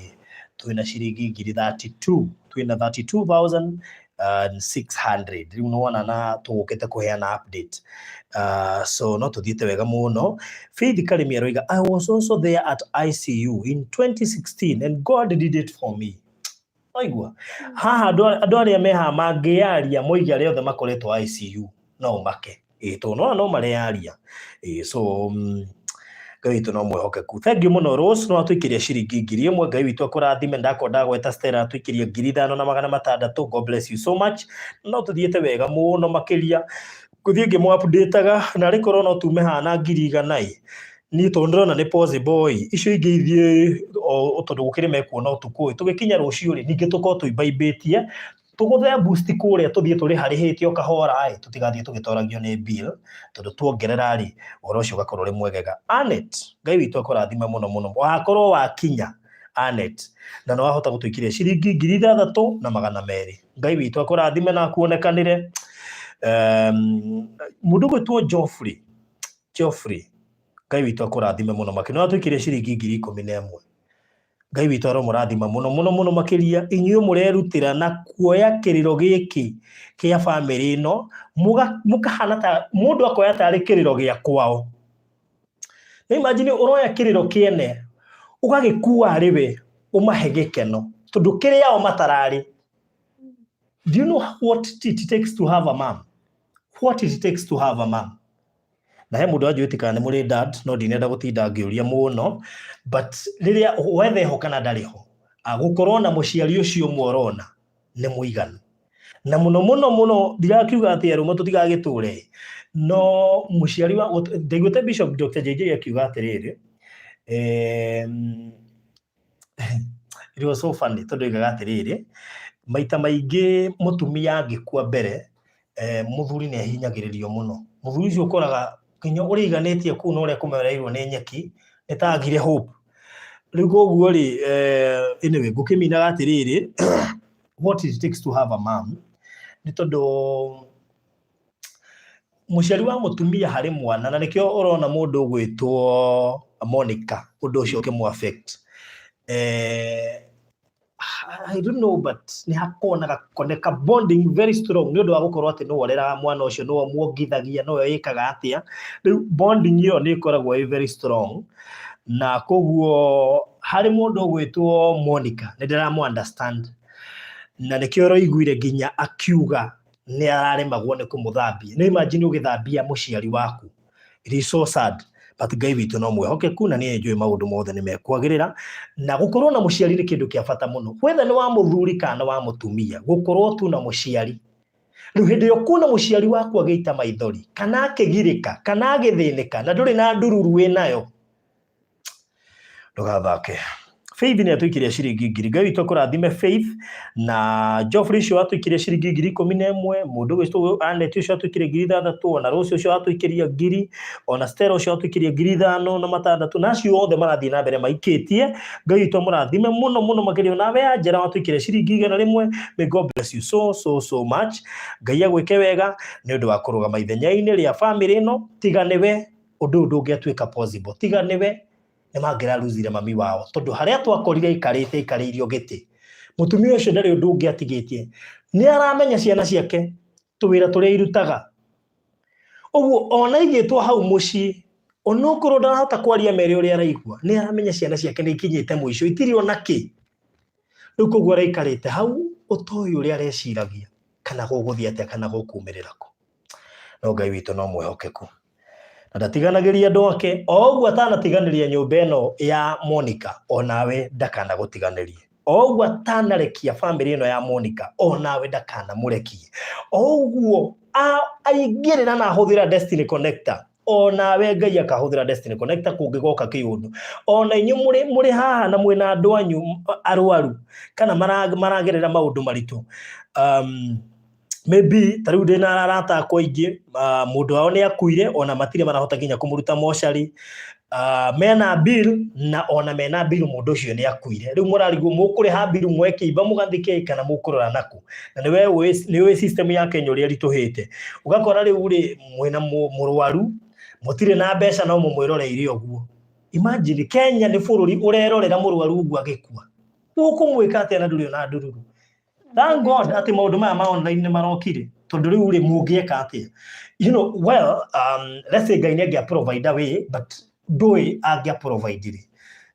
twĩna ciringi 32,000, twĩna 32,600. Rĩu nĩwona na tũgũkĩte kũheana update. So no tũthiĩte wega mũno. Faith Karimi aroiga, I was also there at ICU in 2016 and God did it for me. Waigua haha andũ arĩa me haha mangĩaria moige arĩa othe makoretwo ICU no ũmake, ĩĩ, tondũ nĩwona no marearia. Ĩĩ, so Ngai witũ no mwĩhokeku. Thank you mũno Rose, no atũikĩria ciringi 1,000. Ngai witũ akũrathime. Ndakwa ndagweta Stella atũikĩria 5,600. God bless you so much. No tũthiĩte wega mũno makĩria, ngũthiĩ ngĩmũ updateaga, na arĩ korwo no tume haha na 100,000 ĩ, niĩ tondũ ndĩrona nĩ possible ĩ, icio ingĩ ithiĩ o tondũ gũkĩrĩ mekuona ũtukũ ĩ, tũgĩkinya rũciũ rĩ, ningĩ tũkorwo tũimbaimbĩtie, tũgũthe boost kũrĩa, tũthiĩ tũrĩharĩhĩte o kahora ĩ, tũtigathiĩ tũgĩtoragio nĩ bill, tondũ tuongerera rĩ, ũhoro ũcio ũgakorwo ũrĩ mwegega. Anet, Ngai witũ akũrathime mũno mũno, wakorwo wakinya Anet, na nĩ wahota gũtũikĩria ciringi 6,200. Ngai witũ akũrathime na akuonekanĩre. Mũndũ ũgwĩtwo Geoffrey, Geoffrey, Ngai witũ akũrathime mũno makĩria, nĩ watũikĩria ciringi 11,000. Ngai witũ aromũrathima mũno mũno mũno makĩria, inyuĩ mũrerutĩra na kuoya kĩrĩro gĩkĩ kĩa bamĩrĩ ĩno, mũkahana ta mũndũ akoya tarĩ kĩrĩro gĩa kwao. Nĩ imagine ũroya kĩrĩro kĩene ũgagĩkua arĩ we, ũmahe gĩkeno tondũ kĩrĩa o matararĩ. Do you know what it takes to have a mom? What it takes to have a mom? Na he mũndũ anjũĩte kana nĩ mũrĩ dad, no ndinenda gũtinda ngĩũria mũno, but rĩrĩa wetha ho kana ndarĩ ho, gũkorwo na mũciari ũcio ũmwe ũrona nĩ mũiganu. Na mũno mũno mũno ndirakiuga atĩ arũme tũtigagĩtũre, no mũciari wa ndaiguĩte Bishop Dr. JJ akiuga atĩrĩrĩ, it was so funny tondũ oigaga atĩrĩrĩ, maita maingĩ mũtumia angĩkua mbere, mũthuri nĩ ahinyagĩrĩrio mũno. Mũthuri ũcio ũkoraga nginya ũrĩiganĩtie kũu na ũrĩa kũmereirwo nĩ nyeki, nĩ ta agire hope. Rĩu koguo rĩ, anyway, ngũkĩminaga atĩrĩrĩ, what it takes to have a mom, nĩ tondũ mũciari wa mũtumia harĩ mwana, na nĩkĩo ũrona mũndũ ũgwĩtwo Monica, ũndũ ũcio ũkĩmũ affect. I don't know, but nĩ hakoragwo na gakone ka bonding very strong, nĩ ũndũ wa gũkorwo atĩ nĩwe ũreraga mwana ũcio, nĩwe ũmuongithagia, nĩwe wĩkaga atĩa. Rĩu bonding ĩyo nĩ ĩkoragwo ĩ very strong, na koguo harĩ mũndũ ũgwĩtwo Monica nĩ ndĩramũ understand, na nĩkĩo ũraiguire nginya akiuga nĩ araremagwo nĩ kũmũthambia. Nĩ imagine ũgĩthambia mũciari waku, it is so sad, but Ngai witũ no mwĩhokeku na nĩ njũĩ maũndũ mothe nĩ mekwagĩrĩra. Na gũkorwo na mũciari nĩ kĩndũ kĩa bata mũno, whether nĩ wa mũthuri kana wa mũtumia, gũkorwo tu na mũciari. Rĩu hĩndĩ ĩyo kuona mũciari waku agĩita maithori kana akĩgirĩka kana agĩthĩnĩka na ndũrĩ na ndururu wĩnayo, ndũgathake. Faith nĩ atũikĩria ciringi 1,000. Ngai witũ akũrathime Faith. Na Geoffrey ũcio atũikĩria ciringi 11,000, mũndũ ũgwĩtwo Anet ũcio atũikĩria 6,000, ona Rose ũcio atũikĩria 1,000, ona Stella ũcio atũikĩria 5,600, na acio othe marathiĩ na mbere maikĩtie. Ngai witũ amũrathime mũno mũno makĩria. Nawe Angela watũikĩria ciringi 100, may God bless you so so so much. Ngai agwĩke wega nĩ ũndũ wa kũrũgama ithenya-inĩ rĩa bamĩrĩ ĩno. Tiga nĩwe ũndũ ũyũ ndũngĩatuĩka possible, tiga nĩwe nĩ mangĩraruzire mami wao, tondũ harĩa twakorire aikarĩte aikarĩirio gĩtĩ, mũtumia ũcio ndarĩ ũndũ ũngĩ atigĩtie. Nĩ aramenya ciana ciake tũwĩra tũrĩa irutaga, ũguo ona aigĩtwo hau mũciĩ, onokorwo ndarahota kwaria mere ũrĩa araigua, nĩ aramenya ciana ciake nĩ ikinyĩte mũico, itirĩ ona kĩ. Rĩu koguo araikarĩte hau ũtoĩ ũrĩa areciragia kana gũgũthiĩ atĩa kana gũkumĩrĩra kũ, no Ngai witũ no mwĩhokeku na ndatiganagĩria andũ ake. O ũguo atanatiganĩria nyũmba ĩno ya Monica, onawe ndakanagũtiganĩrie. O ũguo atanarekia bamĩrĩ ĩno ya Monica, onawe ndakanamũrekie. O ũguo aingĩrĩra na ahũthĩra Destiny Connector, onawe Ngai akahũthĩra Destiny Connector kũngĩgoka kĩũndũ. Ona inyuĩ mũrĩ haha na mwĩna andũ anyu arwaru kana maragerera maũndũ maritũ, maybe ta rĩu ndĩna arata akwa aingĩ, mũndũ wao nĩ akuire, ona matirĩ marahota nginya kũmũruta mocarĩ. Mena bill na ona mena bill mũndũ ũcio nĩ akuire. Rĩu mũrarigwo mũkũrĩha bill muoe kĩimba mũgathike kana mũkũrora nakũ. Na nĩwe ũĩ nĩ ũĩ system ya Kenya ũrĩa ĩritũhĩte. Ũgakora rĩu rĩ mwĩna mũrwaru mũtirĩ na mbeca no mũmwĩroreire ũguo. Imagine Kenya nĩ bũrũri ũrerorera mũrwaru ũguo agĩkua. Ũkũmwĩka atĩa na ndũrĩ ona ndururu? Thank God atĩ maũndũ maya ma online nĩ marokire tondũ rĩu rĩ mũngĩeka atĩa? Well, let's say Ngai nĩ angĩa provide a way, but ndũĩ angĩa provide rĩ,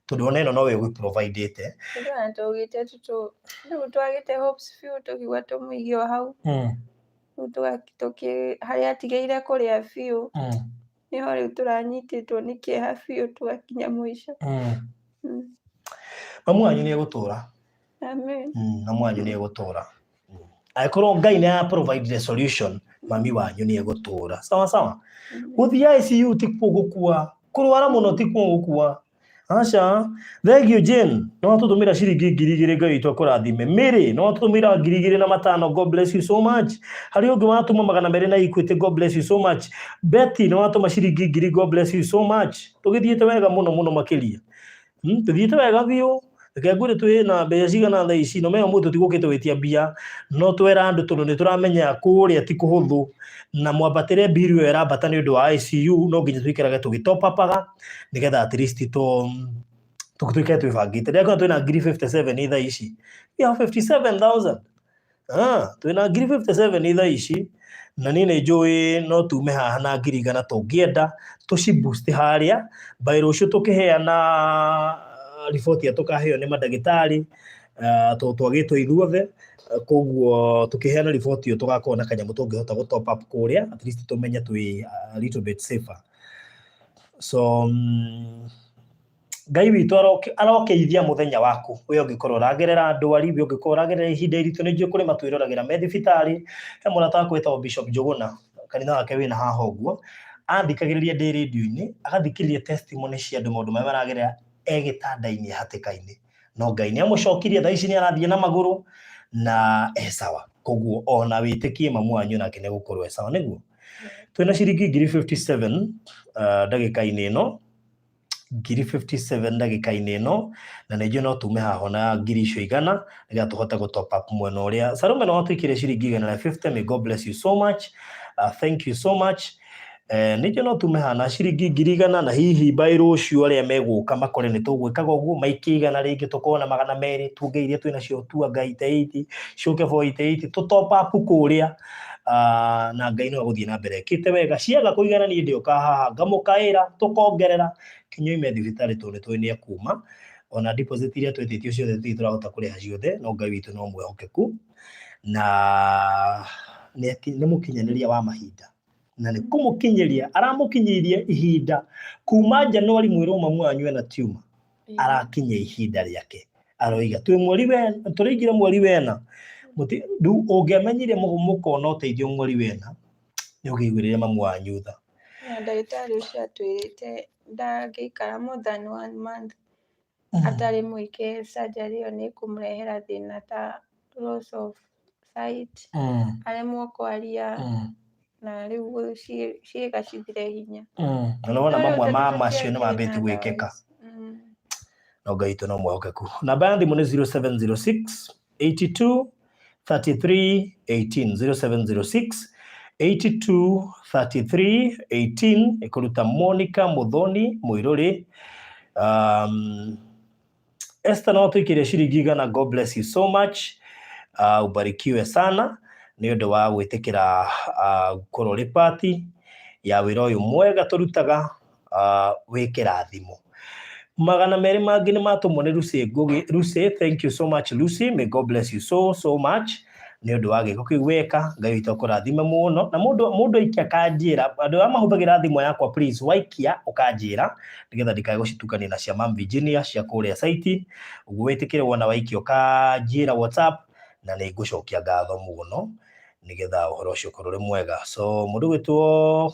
tondũ ona ĩno nowe ũgĩ provide-ĩte. Ndĩrona tũgĩte tũtũ rĩu twagĩte hopes biũ, tũkiuga tũmũige o hau. Rĩu tũgakĩ harĩa atigĩire kũrĩa biũ, nĩho rĩu tũranyitĩtwo nĩ kĩeha biũ tũgakinya mũico. Mamu wanyu nĩ egũtũra. Amen. Mamu wanyu nĩ egũtũra. Angĩkorwo Ngai nĩ a provide the solution, mami wanyu nĩ egũtũra. Sawa sawa. Gũthiĩ ICU ti kuo gũkua, kũrwara mũno ti kuo gũkua. Aca, thank you Jane. No watũtũmĩra ciringi 2000, Ngai witũ akũrathime. Mary, no watũtũmĩra 2500, God bless you so much. Harĩ ũngĩ watũma 200 na Equity, God bless you so much. Betty, no watũma ciringi 1000, God bless you so much. Tũgĩthiĩte wega mũno mũno makĩria. Tũthiĩte wega biũ. Reke ngwĩre twĩ na mbeca cigana thaa ici, no menya ũmũthĩ tũtigũkĩte gwĩtia mbia, no twera andũ tondũ nĩ tũramenya kũrĩa ti kũhũthũ, na mwambatĩre bill ĩyo ĩrambata nĩ ũndũ wa ICU, no nginya tũikarage tũgĩ top up-aga, nĩgetha at least tũikare twĩbangĩte. Ndĩrakorwo twĩna 57,000 thaa ici. We have 57,000. Ah, twĩna 57,000 thaa ici, na niĩ nĩ njũĩ no tume haha na 100,000 tũngĩenda tũci boost harĩa by rũciũ tũkĩheana riboti ĩrĩa tũkaheo nĩ mandagĩtarĩ, tondũ twagĩtwo ithuothe, koguo tũkĩheana riboti ĩyo tũgakorwo na kanyamũ tũngĩhota gũ top up kũrĩa, at least tũmenye twĩ a little bit safer. So Ngai witũ arokeithia mũthenya waku, we ũngĩkorwo ũragerera ndwari, we ũngĩkorwo ũragerera ihinda iritũ. Nĩ njũĩ kũrĩ matwĩroragĩra me thibitarĩ. He mũrata wakwa wĩtagwo Bishop Njũgũna, kanitha wake wĩna haha ũguo, athikagĩrĩria ndĩ rĩndiũ-inĩ, agathikĩrĩria testimony cia andũ, maũndũ marĩa maragerera e gĩtanda-inĩ hatĩka-inĩ, no Ngai nĩ amũcokirie, thaa ici nĩ arathiĩ na magũrũ na e sawa. Koguo ona wĩtĩkie mamu wanyu nake nĩ egũkorwo e sawa. Nĩguo twĩna ciringi 57,000 ndagĩka-inĩ ĩno, 57,000 ndagĩka-inĩ ĩno, na nĩ njũĩ no tume haha na 100,000 nĩgetha tũhote gũ top up mwena ũrĩa. Salome, no watũikĩrie ciringi 150, may God bless you so much. Thank you so much. Nĩ njũĩ no tume haha na ciringi 100,000, na hihi by rũciũ arĩa megũka makore nĩ tũgwĩkaga ũguo, maikie 100 rĩngĩ, tũkorwo na 200, tuonge iria twĩna cio tuanga 88 ciũke 488, tũ top up kũrĩa, na Ngai no agũthiĩ na mbere ĩkĩte wega. Ciaga kũigana, niĩ ndĩũka haha ngamũkaĩra, tũkongerera kinya oime thibitarĩ, tondũ nĩ tũĩ nĩ ekuma. Ona deposit iria twĩtĩtio ciothe tũtirĩ tũrahota kũrĩha ciothe, no Ngai witũ no mwĩhokeku na nĩ mũkinyanĩria wa mahinda, na nĩ kũmũkinyĩria aramũkinyĩirie ihinda kuma Januari mwĩrwo mamu wanyu ena tumor, arakinyia ihinda rĩake, aroiga twĩ mweri wena, tũraingĩra mweri wena. Rĩu ũngĩamenyire mũkona ũteithio mweri wena, nĩ ũngĩaiguĩrĩire mamu wanyu tha. Na ndagĩtarĩ ũcio atwĩrĩte ndangĩikara more than one month atarĩ mwĩke surgery ĩyo, nĩ ĩkũmũrehera thĩna ta loss of sight, aremwo kwaria, na rĩu ciĩga cithire hinya. Na nĩwona mamwe ma macio nĩ mambĩtie gwĩkĩka, no Ngai witũ no mwĩhokeku. Namba ya thimũ nĩ 0706 82 33 18, 0706 82 33 18, ĩkũruta Monica Muthoni Mũirũrĩ. Esther, no tũikĩrie ciringi 100, God bless you so much. Ubarikiwe sana nĩ ũndũ wa gwĩtĩkĩra gũkorwo ũrĩ part ya wĩra ũyũ mwega tũrutaga. Wĩ kĩrathimo. 200 mangĩ nĩ matũmwo nĩ Lucy Ngugi. Lucy, thank you so much Lucy, may God bless you so so much nĩ ũndũ wa gĩko kĩu weka. Ngai witũ akũrathime mũno. Na mũndũ aikia akanjĩra, andũ arĩa mahũthagĩra thimũ yakwa, please, waikia ũkanjĩra nĩgetha ndikae gũcitukania na cia Mam Virginia cia kũrĩa site. Ũguo wĩtĩkĩre wona waikia ũkanjĩra WhatsApp, na nĩ ngũcokia ngatho mũno nĩgetha ũhoro ũcio ũkorwo ũrĩ mwega. So mũndũ gwĩtwo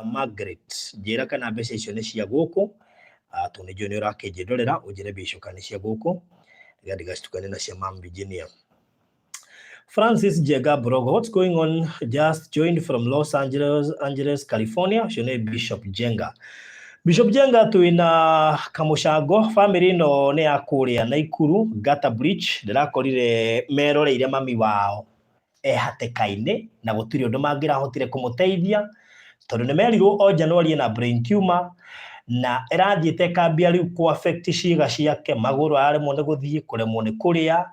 Margaret, njĩra kana mbeca icio nĩ cia gũkũ, tondũ nĩ njũĩ nĩ ũrakĩnjĩndorera, ũnjĩre mbeca icio kana nĩ cia gũkũ nĩgetha ndigacitukanie na cia Mam Virginia. Francis Njenga Brogo, what's going on? Just joined from Los Angeles, Angeles, California. Ũcio nĩ Bishop Njenga. Bishop Njenga twĩna kamũcango, family ĩno nĩ ya kũrĩa Naikuru, Gata Bridge. Ndĩrakorire meroreire mami wao e hatĩka-inĩ na gũtirĩ ũndũ mangĩrahotire kũmũteithia tondũ nĩ merirwo o January ena brain tumor na ĩrathiĩte ĩkambia rĩu kũ affect ciĩga ciake, magũrũ araremwo nĩ gũthiĩ, kũremwo nĩ kũrĩa,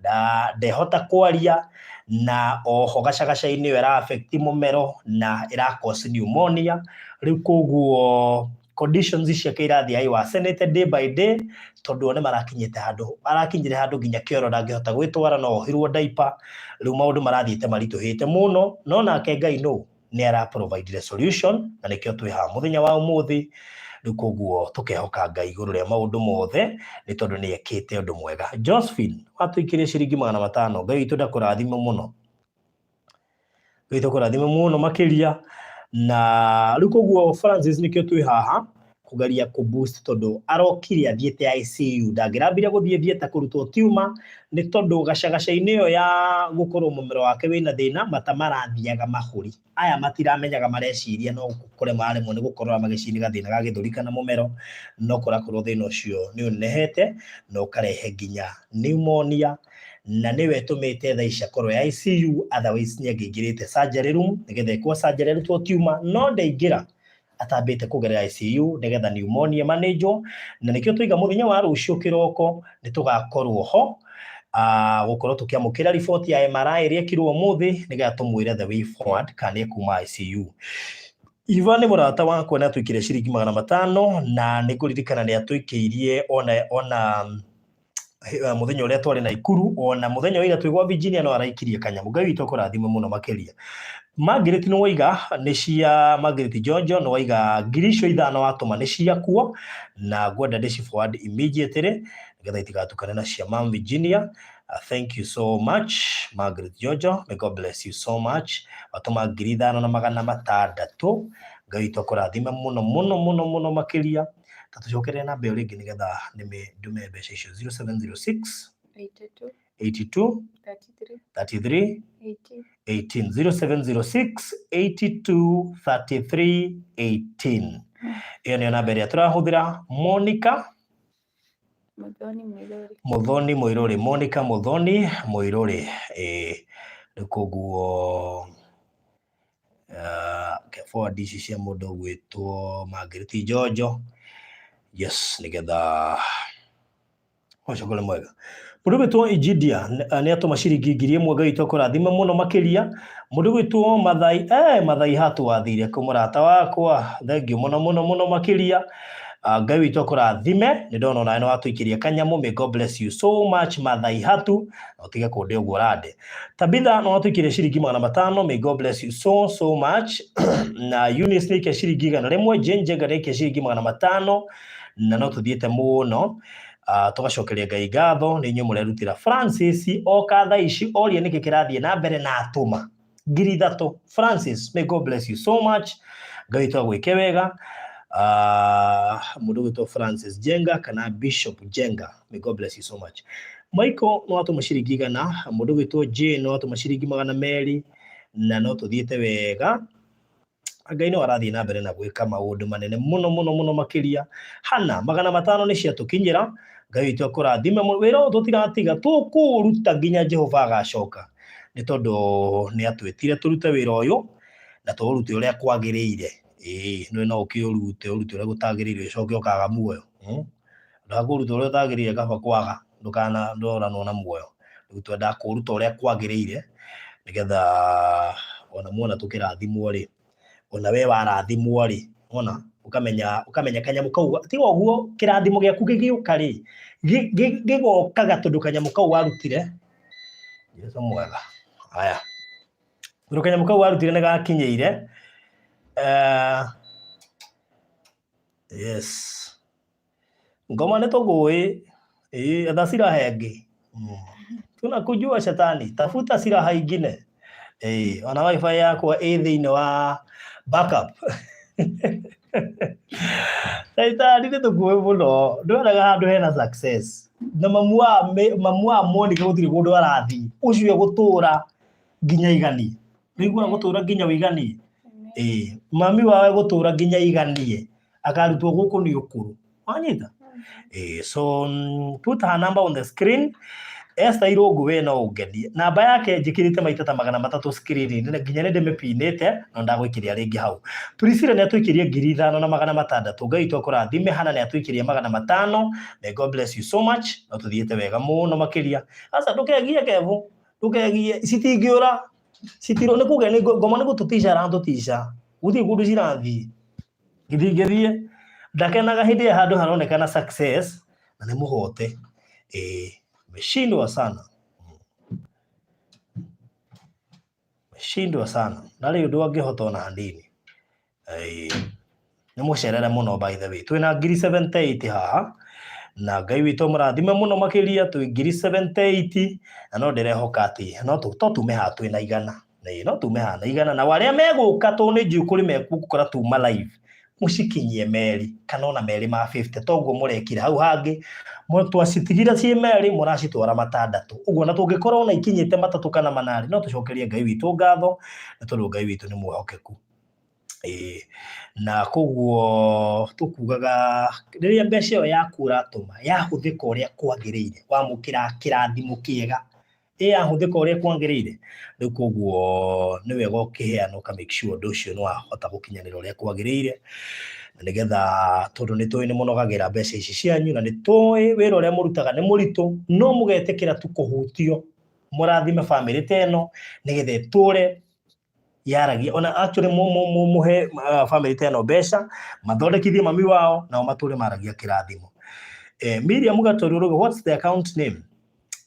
na ndehota kwaria, na oho gacagaca-inĩ ĩyo ĩra affect mũmero na ĩra cause pneumonia. Rĩu koguo conditions ciake irathiĩ high worsenete day by day tondũ o nĩ marakinyĩte handũ arakinyire handũ nginya kĩoro ndangĩhota gwĩtwara no ohirwo diaper. Rĩu maũndũ marathiĩte maritũhĩte mũno, no nake Ngai nũ nĩ ara provide solution na nĩkĩo twĩ haha mũthenya wa ũmũthĩ. Rĩu koguo tũkehoka Ngai igũrũ rĩa maũndũ mothe nĩ tondũ nĩ ekĩte ũndũ mwega. Josephine watũikĩrie ciringi 500, Ngai witũ ndakũrathime mũno, Ngai witũ akũrathime mũno makĩria. Na rĩu koguo Francis nĩkĩo twĩ haha kũgeria kũ boost tondũ arokire athiĩte ICU, ndangĩrambire gũthiĩ theatre kũrutwo tumor nĩ tondũ gacagaca-inĩ ĩyo ya gũkorwo mũmero wake wĩna thĩna, mata marathiaga mahũri. Aya matiramenyaga, mareciria no kũremwo mararemwo nĩ gũkorora magĩciria gathĩna ga gĩthũri kana mũmero, no kũrakorwo thĩna ũcio nĩ ũnenehete na ũkarehe nginya pneumonia, na nĩwe ĩtũmĩte thaa ici akorwo e ICU, otherwise nĩ angĩingĩrĩte surgery room nĩgetha ekwo surgery arutwo tumor, no ndaingĩra atambĩte kũgerera ICU nĩgetha pneumonia manage. Na nĩkĩo tũiga mũthenya wa rũciũ kĩroko nĩ tũgakorwo ho gũkorwo tũkĩamũkĩra riboti ya MRI ĩrĩa ĩkirwo ũmũthĩ nĩgetha tũmwĩre the way forward kana nĩ ekuma ICU. Iva nĩ mũrata wakwa nĩ atũikĩrie ciringi 500 na nĩ ngũririkana nĩ atũikĩirie ona mũthenya ũrĩa twarĩ Naikuru, ona mũthenya wa ira twĩ gwa Virginia no araikirie kanyamũ. Ngai witũ akũrathime mũno makĩria. Margaret nĩ waiga nĩ cia Margaret Njonjo, nĩ waiga 5,000 watũma nĩ ciakuo na ngwenda ndĩci forward immediately nĩgetha itigatukane na cia Mam Virginia. Thank you so much Margaret Njonjo, may God bless you so much. Watũma 5,600, Ngai witũ akũrathime mũno mũno mũno mũno makĩria. Ta tũcokerere namba ĩyo rĩngĩ nĩgetha nĩme ndume mbeca icio, 0706 82 82 33 33 18. 18, 0706 82 33 18. Ĩyo nĩyo namba ĩrĩa tũrahũthĩra. Monica Muthoni Mwiruri. Muthoni Mũirũrĩ, Monica Muthoni Mũirũrĩ. Ĩĩ, rĩu koguo forward ici cia mũndũ ũgwĩtwo Margaret Njonjo, yes, nĩgetha ũcokore mwega. Mũndũ ũgwĩtwo Ijidia nĩ atũma ciringi 1,000, Ngai witũ akũrathime mũno makĩria. Mũndũ ũgwĩtwo Mathai, Mathai hatu wathire kũ mũrata wakwa, thank you mũno mũno mũno makĩria. Ngai witũ akũrathime, nĩ ndona onawe nĩ watũikĩria kanyamũ, may God bless you so much Mathai hatu, na ũtige kũnde ũguo ũrande. Tabitha nĩ watũikĩria ciringi 500, may God bless you so so much. Na Eunice nĩ aikia ciringi 100, Jane Njenga nĩ aikia ciringi 500, na no tũthiĩte mũno. Tũgacokeria Ngai ngatho nĩ inyuĩ mũrerutĩra. Francis oka thaa ici oria nĩkĩ kĩrathiĩ na mbere na atũma 3,000. Francis, may God bless you so much. Ngai witũ agwĩke wega. Mũndũ ũgwĩtwo Francis Jenga kana Bishop Jenga, may God bless you so much. Michael no atũma ciringi 100, mũndũ ũgwĩtwo Jane no atũma ciringi 200, na no tũthiĩte wega. Ngai no arathiĩ na mbere na gwĩka maũndũ manene mũno mũno mũno makĩria. Hana 500 nĩ ciatũkinyĩra, Ngai witũ akũrathime mũno. Wĩra ũyũ tũtiratiga, tũkũũruta nginya Jehova agacoka, nĩ tondũ nĩ atwĩtire tũrute wĩra ũyũ na tũũrute ũrĩa kwagĩrĩire. Ĩĩ, nĩ no ũkĩũrute ũrute ũrĩa gũtagĩrĩire ũcoke ũkaga muoyo. Ndakũruta ũrĩa ũtagĩrĩire kaba kwaga ndũkana ndũranwo na muoyo. Rĩu twendaga kũũruta ũrĩa kwagĩrĩire nĩgetha ona muona tũkĩrathimwo rĩ, ona we warathimwo rĩ, wona ũkamenya ũkamenya kanyamũ kau tiga ũguo kĩrathimo gĩaku gĩgĩũka rĩ, gĩgokaga tondũ kanyamũ kau warutire. Jesu mwega. Haya, tondũ kanyamũ kau warutire nĩ gakinyĩire. Yes, ngoma nĩ tũgũĩ. Ĩĩ, etha silaha ĩngĩ. Tunakujua shetani, tafuta silaha ingine. Ĩĩ, ona WiFi yakwa ĩ thĩinĩ wa backup. Caitani nĩ tũkuĩ mũno, ndwendaga handũ hena success. Na mamu wa mamu wa Monica gũtirĩ kũndũ arathiĩ, ũcio egũtũra nginya aiganie. Nĩũiguaga gũtũra nginya ũiganie? Ĩĩ, mami wao egũtũra nginya aiganie, akarutwo gũkũ nĩ ũkũrũ. Wanyita? Ĩĩ, so put her number on the screen. Esther Irũngũ we no ũngenie. Namba yake njĩkĩrĩte maita ta 300 screen-inĩ na nginya nĩ ndĩmĩpinĩte no ndagũikĩria rĩngĩ hau. Priscilla nĩ atũikĩrie 5600. Ngai witũ akũrathime. Hannah nĩ atũikĩria 500. May God bless you so much. No tũthiĩte wega mũno makĩria. Aca ndũkegie Kevo. Ndũkegie. Citingĩũra. Citiro nĩ kũgĩa nĩ ngoma nĩ gũtũtica aratũtica. Gũtirĩ kũndũ cirathiĩ. Gĩtingĩthiĩ. Ndakenaga hĩndĩ ĩrĩa handũ haronekana success na nĩ mũhote. Ĩĩ, meshindwa sana. Meshindwa sana. Ndarĩ ũndũ angĩhota ona hanini. Ĩĩ, nĩ mũcerere mũno by the way. Twĩna 78,000 haha na Ngai witũ amũrathime mũno makĩria. Twĩ 78,000 na no ndĩrehoka atĩ no to tume haha twĩna 100. Ĩĩ, no tume haha na 100 na arĩa megũka tondũ nĩ njũĩ kũrĩ mekũgũkora tuma live mũcikinyie merĩ kana ona merĩ ma 50 toguo mũrekire hau hangĩ twacitigire ciĩ merĩ mũracitwara matandatũ ũguo na tũngĩkorwo ona ikinyĩte matatũ kana manarĩ no tũcokerie Ngai witũ ngatho nĩ tondũ Ngai witũ nĩ mwĩhokeku. Ĩĩ, na koguo tũkugaga rĩrĩa mbeca ĩyo yaku ũratũma yahũthĩka ũrĩa kwagĩrĩire wamũkĩra kĩrathimo kĩega ĩ yahũthĩka ũrĩa kwagĩrĩire rĩu koguo nĩ wega ũkĩheana ũka make sure ũndũ ũcio nĩ wahota gũkinyanĩra ũrĩa kwagĩrĩire na nĩgetha tondũ nĩ tũĩ nĩ mũnogagĩra mbeca ici cianyu na nĩ tũĩ wĩra ũrĩa mũrutaga nĩ mũritũ no mũgetĩkĩra tu kũhutio mũrathime bamĩrĩ ta ĩno nĩgetha ĩtũre yaragia ona actually muhe family ta ĩno mbeca mathondekithie mami wao nao matũre maragia kĩrathimo. Miriam Gatoru Rugo, what's the account name?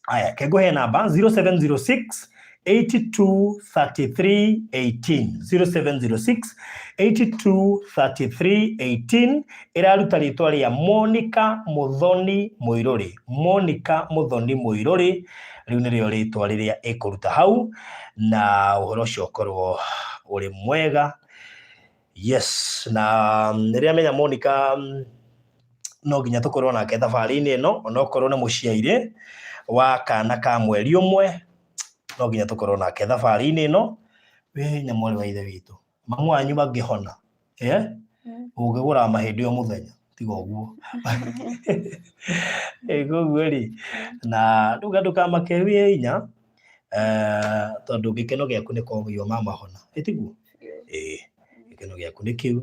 Aya, kenguhe namba 0706 82 33 18 0706 82 33 18 ĩraruta rĩtwa rĩa Monica Muthoni Muiruri. Monica Muthoni Muiruri rĩu nĩrĩo rĩtwa rĩrĩa ĩkũruta hau na ũhoro ũcio ũkorwo ũrĩ mwega. Yes, na rĩrĩa menya Monica no nginya tũkorwo nake thabarĩ-inĩ ĩno onokorwo nĩ mũciairĩ wa kana ka mweri ũmwe no nginya tũkorwo nake thabarĩ-inĩ ĩno. Wĩ hinya mwarĩ wa ithe witũ, mamu wanyu mangĩhona ũngĩgũra mahĩndĩ o mũthenya tiga ũguo. Koguo rĩ na ndũga ndũkamake wĩ hinya tondũ gĩkeno gĩaku nĩ kũigua mama hona ĩtiguo? Ĩĩ, gĩkeno gĩaku nĩ kĩu.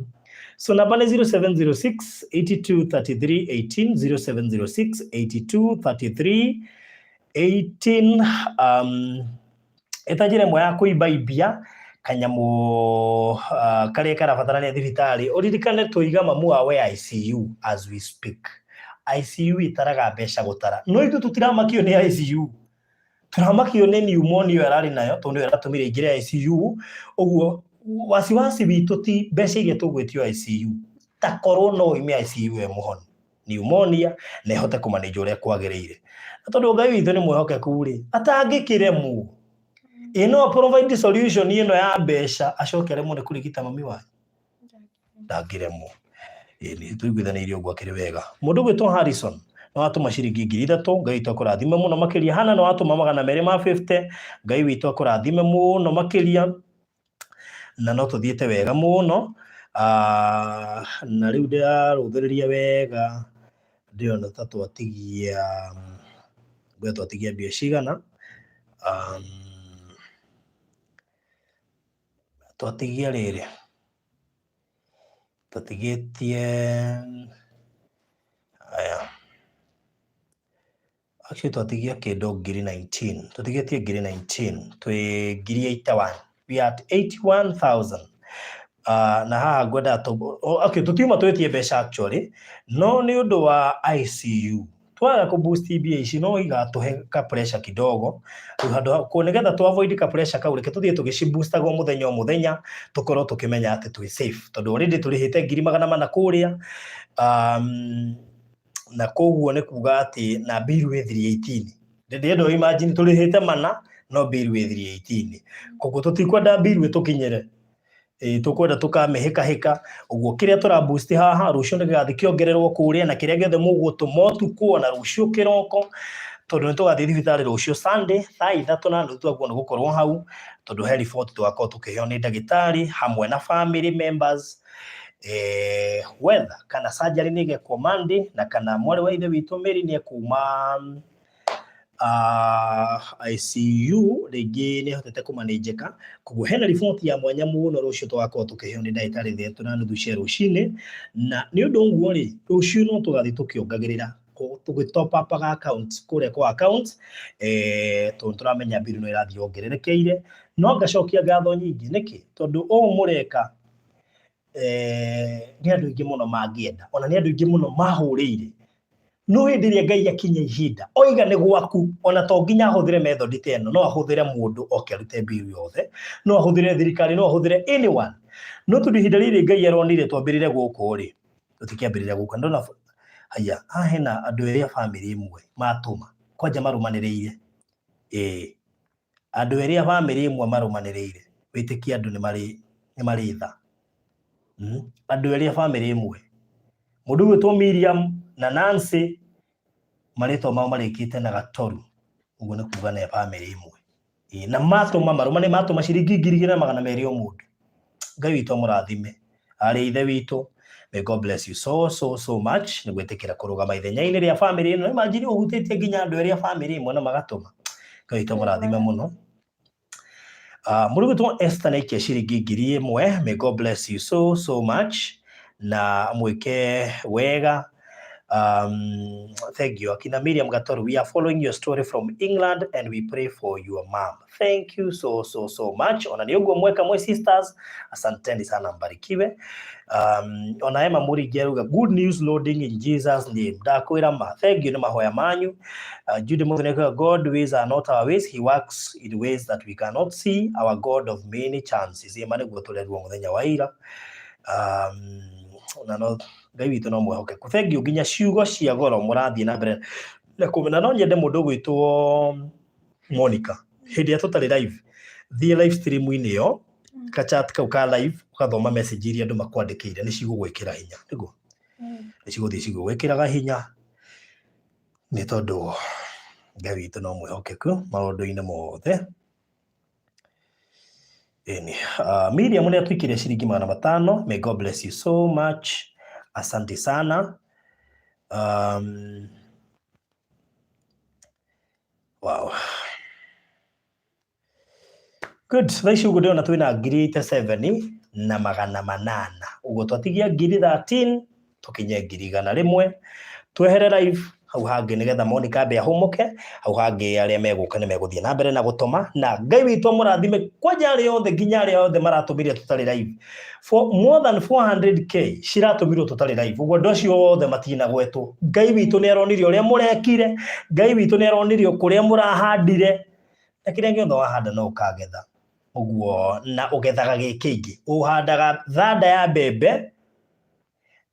So namba nĩ 0706 82 33 18 0706 82 33 18 ĩta njĩra ĩmwe ya kũimbaibia kanyamũ karĩa karabatarania thibitarĩ. Ũririkane tũiga mamu wao e ICU as we speak. ICU ĩtaraga mbeca gũtara no ithuĩ tũtiramakio nĩ ICU, tũramakio nĩ pneumonia ĩyo ararĩ nayo tondũ nĩyo ĩratũmire aingĩre ICU. Ũguo wasiwasi witũ ti mbeca iria tũgwĩtio ICU, ta korwo no oime ICU e mũhonu pneumonia na ĩhote kũmanĩnjwo ũrĩa kwagĩrĩire. Na tondũ Ngai witũ nĩ mwĩhokeku rĩ, atangĩkĩremwo ĩ no provide solution ĩno ya mbeca acoke aremwo nĩ kũrigita mami wanyu? Ndangĩremwo. Ĩ nĩ tũiguithanĩirie ũguo akĩrĩ wega. Mũndũ ũgwĩtwo Harrison nĩ watũma ciringi 3000, Ngai witũ akũrathime mũno makĩria. Hannah nĩ watũma 250, Ngai witũ akũrathime mũno makĩria. Na no tũthiĩte wega mũno na rĩu ndĩrarũthĩrĩria wega ndĩrona ta twatigia ngoja twatigia mbia cigana twatigia rĩrĩ twatigĩtie aya actually twatigia kĩndũ 19,000 tũtigĩtie 19,000 twĩ 81,000, we are at 81,000. Na haha ngwendaga okay, tũtiuma twĩtie mbeca actually no nĩ ũndũ wa ICU twaga kũ boost mbia ici no igatũhe ka pressure kidogo. Rĩu handũ nĩgetha tũ avoid ka pressure kau reke tũthiĩ tũgĩciboostaga o mũthenya o mũthenya tũkorwo tũkĩmenya atĩ twĩ safe tondũ already tũrĩhĩte 400,000 kũrĩa na koguo nĩ kuga atĩ na bill ĩ 318 ndĩrenda imagine tũrĩhĩte mana no bill ĩ 318 koguo tũtikwenda bill ĩtũkinyĩre. Ĩĩ, tũkwenda tũkamĩhĩkahĩka ũguo kĩrĩa tũra boost haha rũciũ nĩ gĩgathiĩ kĩongererwo kũrĩa na kĩrĩa gĩothe mũgũtũma ũtukũ ona rũciũ kĩroko tondũ nĩ tũgathiĩ thibitarĩ rũciũ Sunday thaa 3:30 twaguo nĩ gũkorwo hau tondũ he report tũgakorwo tũkĩheo nĩ ndagĩtarĩ hamwe na family members whether kana surgery nĩ ĩgekwo Monday na kana mwarĩ wa ithe witũ Mary nĩ ekuma ICU rĩngĩ nĩ ahotete kũmanĩnjĩka. Koguo hena riboti ya mwanya mũno rũciũ tũgakorwo tũkĩheo nĩ ndagĩtarĩ 3:30 cia rũcinĩ, na nĩ ũndũ ũguo rĩ, rũciũ no tũgathiĩ tũkĩongagĩrĩra tũgĩ top up-aga account kũrĩa kwa account tondũ tũramenya bill no ĩrathiĩ yongererekeire. No ngacokia ngatho nyingĩ, nĩkĩ? Tondũ ũũ mũreka nĩ andũ aingĩ mũno mangĩenda, ona nĩ andũ aingĩ mũno mahũrĩire. No hĩndĩ ĩrĩa Ngai akinya ihinda oiga nĩ gwaku, ona to nginya ahũthĩre method ta ĩno, no ahũthĩre mũndũ oke arute bill yothe, no ahũthĩre thirikari, no ahũthĩre anyone. No tondũ ihinda rĩrĩ Ngai aronire twambĩrĩre gũkũ rĩ, tũtikĩambĩrĩra gũkũ. Ndona haya, haha hena andũ erĩ a bamĩrĩ ĩmwe matũma, kwanja marũmanĩrĩire. Ĩĩ, andũ erĩ a bamĩrĩ ĩmwe marũmanĩrĩire, wĩtĩkie andũ nĩ marĩ tha. Andũ erĩ a bamĩrĩ ĩmwe, mũndũ ũgwĩtwo Miriam na Nancy, marĩtwa mao marĩkĩte na Gatoru, ũguo nĩ kuga nĩ bamĩrĩ ĩmwe. Ĩĩ, na matũma marũmane matũma ciringi 2,200 o mũndũ. Ngai witũ amũrathime. Arĩ ithe witũ, may God bless you so so so much nĩ gwĩtĩkĩra kũrũgama ithenya-inĩ rĩa bamĩrĩ ĩno. Imagine ũhutĩtie nginya andũ erĩ a bamĩrĩ ĩmwe na magatũma. Ngai witũ amũrathime mũno. Mũndũ ũgwĩtwo Esther nĩaikia ciringi 1,000. May God bless you so so much na mwĩke wega. Thank you. Akina Miriam Gatoru, we are following your story from England and we pray for your mom. Thank you so so so much. Ona nĩ ũguo mweka mwe sisters, asanteni sana, mbarikiwe. Ona Emma Mũringi arauga good news loading in Jesus name. Ndakwĩra ma. Thank you nĩ mahoya manyu. Judy Muthoni akauga God ways are not our ways, he works in ways that we cannot see. Our God of many chances. Ĩma nĩguo tũrerwo mũthenya wa ira. Na no Ngai witũ no mwĩhokeku. Thank you nginya ciugo cia goro mũrathiĩ na mbere na kũmena. No nyende mũndũ ũgwĩtwo Monica, hĩndĩ ĩrĩa tũtarĩ live, thiĩ live stream-inĩ ĩyo, ka chat kau ka live, ũgathoma message iria andũ makwandĩkĩire, nĩ cigũgwĩkĩra hinya, nĩguo nĩ cigũthiĩ cigũgwĩkĩraga hinya, nĩ tondũ Ngai witũ no mwĩhokeku maũndũ-inĩ mothe. Ĩni. Miriam nĩ atwĩkĩire ciringi 500. May God bless you so much. Asante sana. Wow. Good. Thaa ici ũguo ndĩrona twĩna 87,800. Ũguo twatigia 13,000 tũkinye 100,000. Twehere live hau hangĩ nĩgetha Monica ambe ahũmũke, hau hangĩ arĩa megũka nĩ megũthiĩ na mbere na gũtũma, na Ngai witũ amũrathime kwanja arĩa othe nginya arĩa othe maratũmire tũtarĩ live. For more than 400K ciratũmirwo tũtarĩ live, ũguo andũ acio othe matinagwetwo. Ngai witũ nĩ aronire ũrĩa mũrekire, Ngai witũ nĩ aronire kũrĩa mũrahandire, na kĩrĩa gĩothe wahanda no ũkagetha. Ũguo na ũgethaga gĩ kĩingĩ. Ũhandaga thanda ya mbembe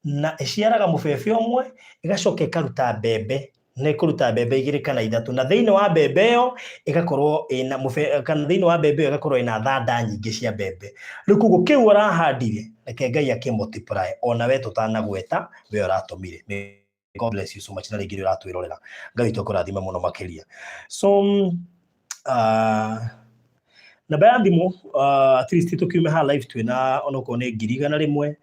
na ĩciaraga mũbebe ũmwe, ĩgacoka ĩkaruta mbembe, na ĩkũruta mbembe igĩrĩ kana ithatũ, na thĩinĩ wa mbembe ĩyo ĩgakorwo ĩna mũbe, kana thĩinĩ wa mbembe ĩyo ĩgakorwo ĩna thanda nyingĩ cia mbembe. Rĩu koguo kĩu ũrahandire, reke Ngai akĩ multiply ona we tũtanagweta we ũratũmire. May God bless you so much na rĩngĩ nĩ ũratwĩrorera. Ngai witũ akũrathime mũno makĩria. So namba ya thimũ at least tũkiume haha live twĩna onokorwo nĩ 100,000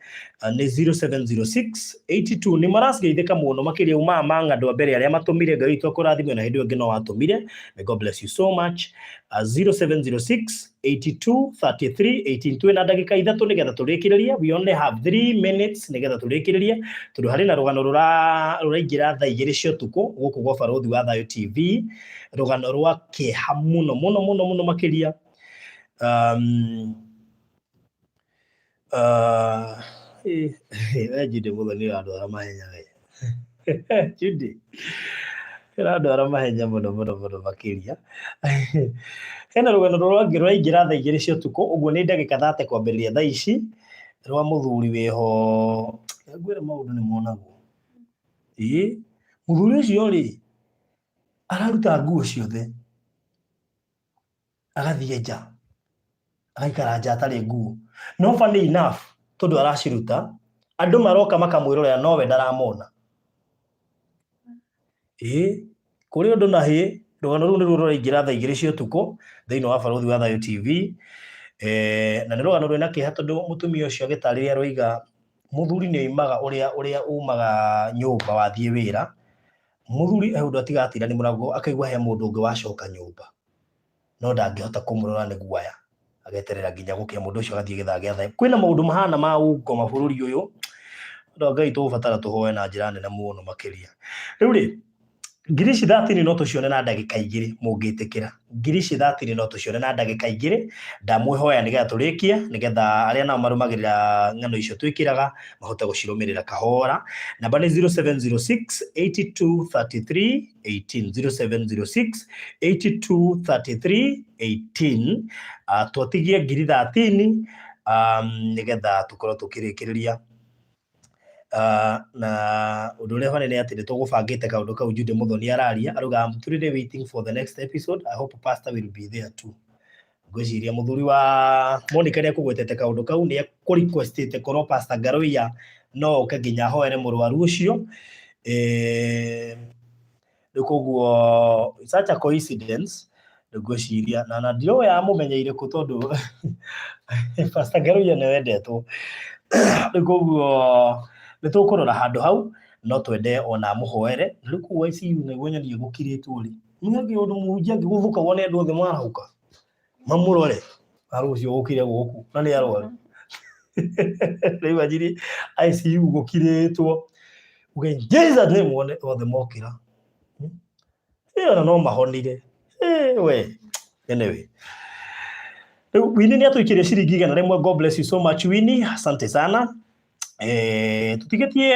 nĩ 0706 82 nĩ maracigeithĩka mũno makĩria umaga manga andũ a mbere arĩa matũmire. Ngai witũ akũrathime, ona hĩndĩ ĩyo ĩngĩ no watũmire. May God bless you so much. 0706 82 33 18. Twĩna ndagĩka 3 nĩgetha tũrĩkĩrĩrie. We only have 3 minutes nĩgetha tũrĩkĩrĩrie, tondũ harĩ na rũgano rũraingĩra thaa 2 cia ũtukũ gũkũ gwa Barũthi wa Thayũ TV, rũgano rwa kĩeha mũno mũno mũno mũno makĩria. We Judy Muthoni ũrandwara mahenya, we Judy ũrandwara mahenya mũno mũno mũno makĩria. Hena rũgano rũrangĩ rũraingĩra thaa 2 cia ũtukũ, ũguo nĩ ndagĩka 30 kwambĩrĩria thaa ici, rwa mũthuri wĩho. Ngwĩre maũndũ nĩ monagwo. Ĩĩ mũthuri ũcio rĩ, araruta nguo ciothe agathiĩ nja. Agaikara nja atarĩ nguo. No funny enough, tondũ araciruta, andũ maroka makamwĩrorera nowe ndaramona. Ĩĩ, kũrĩ ũndũ na hĩ, rũgano rũu nĩruo rũraingĩra thaa 2 cia ũtukũ thĩinĩ wa Barũthi wa Thayũ TV. Na nĩ rũgano rwĩna kĩeha tondũ mũtumia ũcio agĩtarĩria aroiga mũthuri nĩ oimaga ũrĩa ũrĩa umaga nyũmba wathiĩ wĩra, mũthuri he ũndũ atigatirania mũrango akaigua he mũndũ ũngĩ wacoka nyũmba. No ndangĩhota kũmũrora nĩ guoya, ageterera nginya gũkĩa mũndũ ũcio agathiĩ gĩthaa gĩa thaa. Kwĩna maũndũ mahana ma ũngoma bũrũri ũyũ, andũ a Ngai tũgũbatara tũhoe na njĩra nene mũno makĩria. Rĩu rĩ, ngiri ici 13 no tũcione na ndagĩka 2 mũngĩtĩkĩra. Ngiri ici 13 no tũcione na ndagĩka 2, ndamwĩhoya nĩgetha tũrĩkie, nĩgetha arĩa nao marũmagĩrĩra ng'ano icio twĩkĩraga mahote gũcirũmĩrĩra kahora. Namba nĩ 0706 82 33 18 0706 82 33 18. Twatigie ngiri 13 nĩgetha tũkorwo tũkĩrĩkĩrĩria. Na ũndũ ũrĩa funny nĩ atĩ nĩ tũgũbangĩte kaũndũ kau. Jude Muthoni araria arauga, "I'm truly waiting for the next episode. I hope pastor will be there too." Ngwĩciria mũthuri wa Monica nĩ akũgwetete kaũndũ kau, nĩ akũrequestĩte korwo Pastor Ngaruiya no oke nginya ahoere mũrwaru ũcio. Rĩu koguo it's such a coincidence. Rĩu ngwĩciria na ndiũĩ amũmenyeire kũ tondũ Pastor Ngaruiya nĩ wendetwo. Rĩu koguo nĩ tũkũrora handũ hau, no twende ona amũhoere. Na rĩu kũu ICU nĩguo nyonie gũkirĩtwo rĩ, nĩ ũndũ mũhunjia angĩgũthũka wone andũ othe marahũka mamũrore arũcio ũkire gũkũ na nĩ arwaru. Rĩu anjirie ICU gũkirĩtwo, uge Jesus name, wone othe mokĩra. Ĩ ona no mahonire. Ĩ we, anyway, rĩu Winnie nĩ atũikĩrie ciringi 100. God bless you so much, Winnie, asante sana. Tũtigĩtie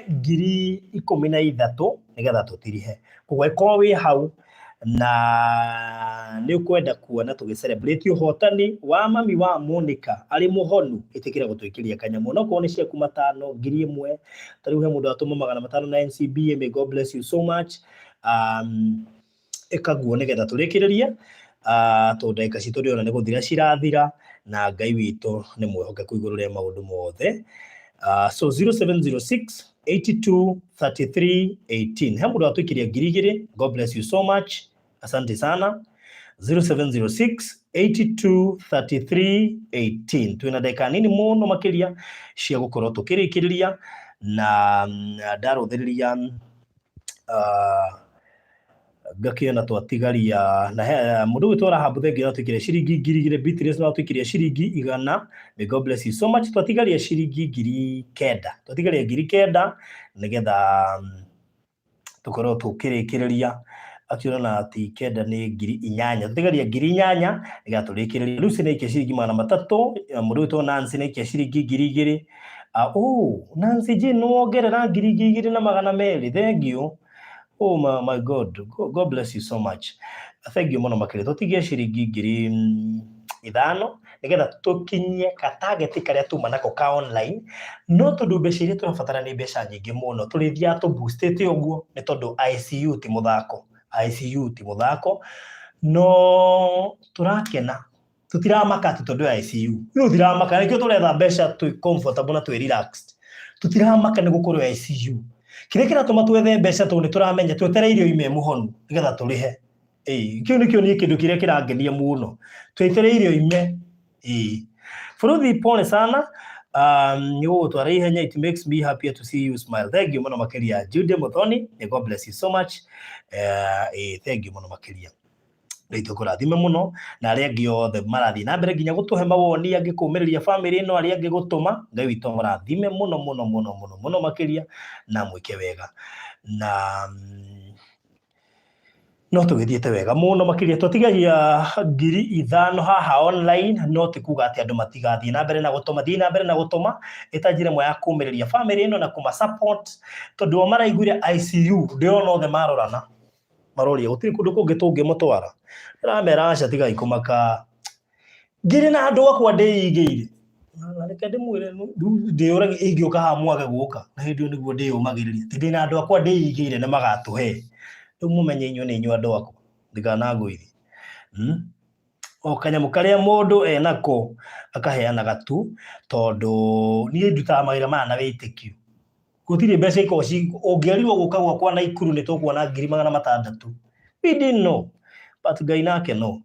13,000 nĩgetha tũtirihe. Koguo ĩkorwo wĩ hau na nĩ ũkwenda kuona tũgĩ celebrate ũhotani wa mami wa Monica arĩ mũhonu, ĩtĩkĩra gũtũikĩria kanyamũ, no korwo nĩ ciaku 500, 1000. Ta rĩu he mũndũ atũma 500 na NCBA. May God bless you so much. Ĩkaguo nĩgetha tũrĩkĩrĩrie, tondũ ndagĩka citũ ndĩrona nĩ gũthira cirathira, na Ngai witũ nĩ mwĩhokeku igũrũ rĩa maũndũ mothe. So 0706 82 33 18. He mũndũ watũikĩria 2000. God bless you so much, asante sana. 0706 82 33 18. Twĩna ndagĩka nini mũno makĩria cia gũkorwo tũkĩrĩkĩrĩria na ndarũthĩrĩria ngakĩona twatigaria na he mũndũ ũgwĩtwo Rahabu, thengiũ, atwĩkĩria ciringi 2000. Beatrice no atwĩkĩria ciringi 100. May God bless you so much. Twatigaria ciringi 9000, twatigaria 9000 nĩgetha tũkorwo tũkĩrĩkĩrĩria. Actually ona ti kenda, nĩ 8,000. Tũtigaria 8,000 nĩgetha tũrĩkĩrĩrie. Lucy nĩ aikia ciringi 300. Mũndũ ũgwĩtwo Nancy nĩ aikia ciringi 2000. Oh, Nancy Jane, nĩ wongerera 2200. Thank you. Oh my God. God bless you so much. Thank you mũno makĩria. Tũtigie ciringi 5000 nĩgetha tũkinyie katageti karĩa tuma nako ka online. No tondũ mbeca iria tũrabatara nĩ mbeca nyingĩ mũno, tũrĩthiaga tũboostĩte ũguo, nĩ tondũ ICU ti mũthako, ICU ti mũthako. No tũrakena, tũtiramaka atĩ tondũ ya ICU tũtiramaka. Nĩkĩo tũretha mbeca twĩ comfortable na twĩ relaxed. Tũtiramaka nĩ gũkorwo ICU. Kĩrĩa kĩratũma twethe mbeca, tondũ nĩ tũramenya twetereire oime mũhonu nĩgetha tũrĩhe. Ĩĩ, kĩu nĩkĩo niĩ kĩndũ kĩrĩa kĩrangenia mũno, twetereire oime. Ĩĩ, Bũrũthi, pole sana, nĩ gũgũtwara ihenya. It makes me happier to see you smile. Thank you mũno makĩria, Jude Muthoni. May God bless you so much. Ĩĩ, thank you mũno makĩria. Ngai tũkũrathime mũno, na arĩa angĩ othe marathiĩ na mbere nginya gũtũhe mawoni, angĩ kũmĩrĩria bamĩrĩ ĩno, arĩa angĩ gũtũma. Ngai witũ amũrathime mũno mũno mũno mũno mũno makĩria na mwĩke wega. Na no tũgĩthiĩte wega mũno makĩria. Twatigagia 5000 haha online, no ti kuga atĩ andũ matigathiĩ na mbere na gũtũma. Thiĩ na mbere na gũtũma ĩta njĩra ĩmwe ya kũmĩrĩria bamĩrĩ ĩno na kũma support, tondũ o maraiguire ICU, ndĩrona othe marorana maroria gũtirĩ kũndũ kũngĩ tũngĩmũtwara. Ndĩramera aca, tigai kũmaka, ngĩrĩ na andũ akwa ndĩigĩire. Na reke ndĩmwĩre, rĩu ndĩyũragia ingĩũka haha mwage gũka, na hĩndĩ ĩyo nĩguo ndĩyũmagĩrĩria ti ndĩna andũ akwa ndĩigĩire nĩ magatũhe. Rĩu mũmenye inyuĩ nĩ inyuĩ andũ akwa, ndikanangũithie. O kanyamũ karĩa mũndũ enako akaheanaga tu, tondũ niĩ ndutaga mawĩra maya na wĩtĩkio. Gũtirĩ mbeca ikoragwo ci, ũngĩerirwo gũka gwakwa Naikuru nĩ tũkuona 600,000. We didn't know, but Ngai nake no.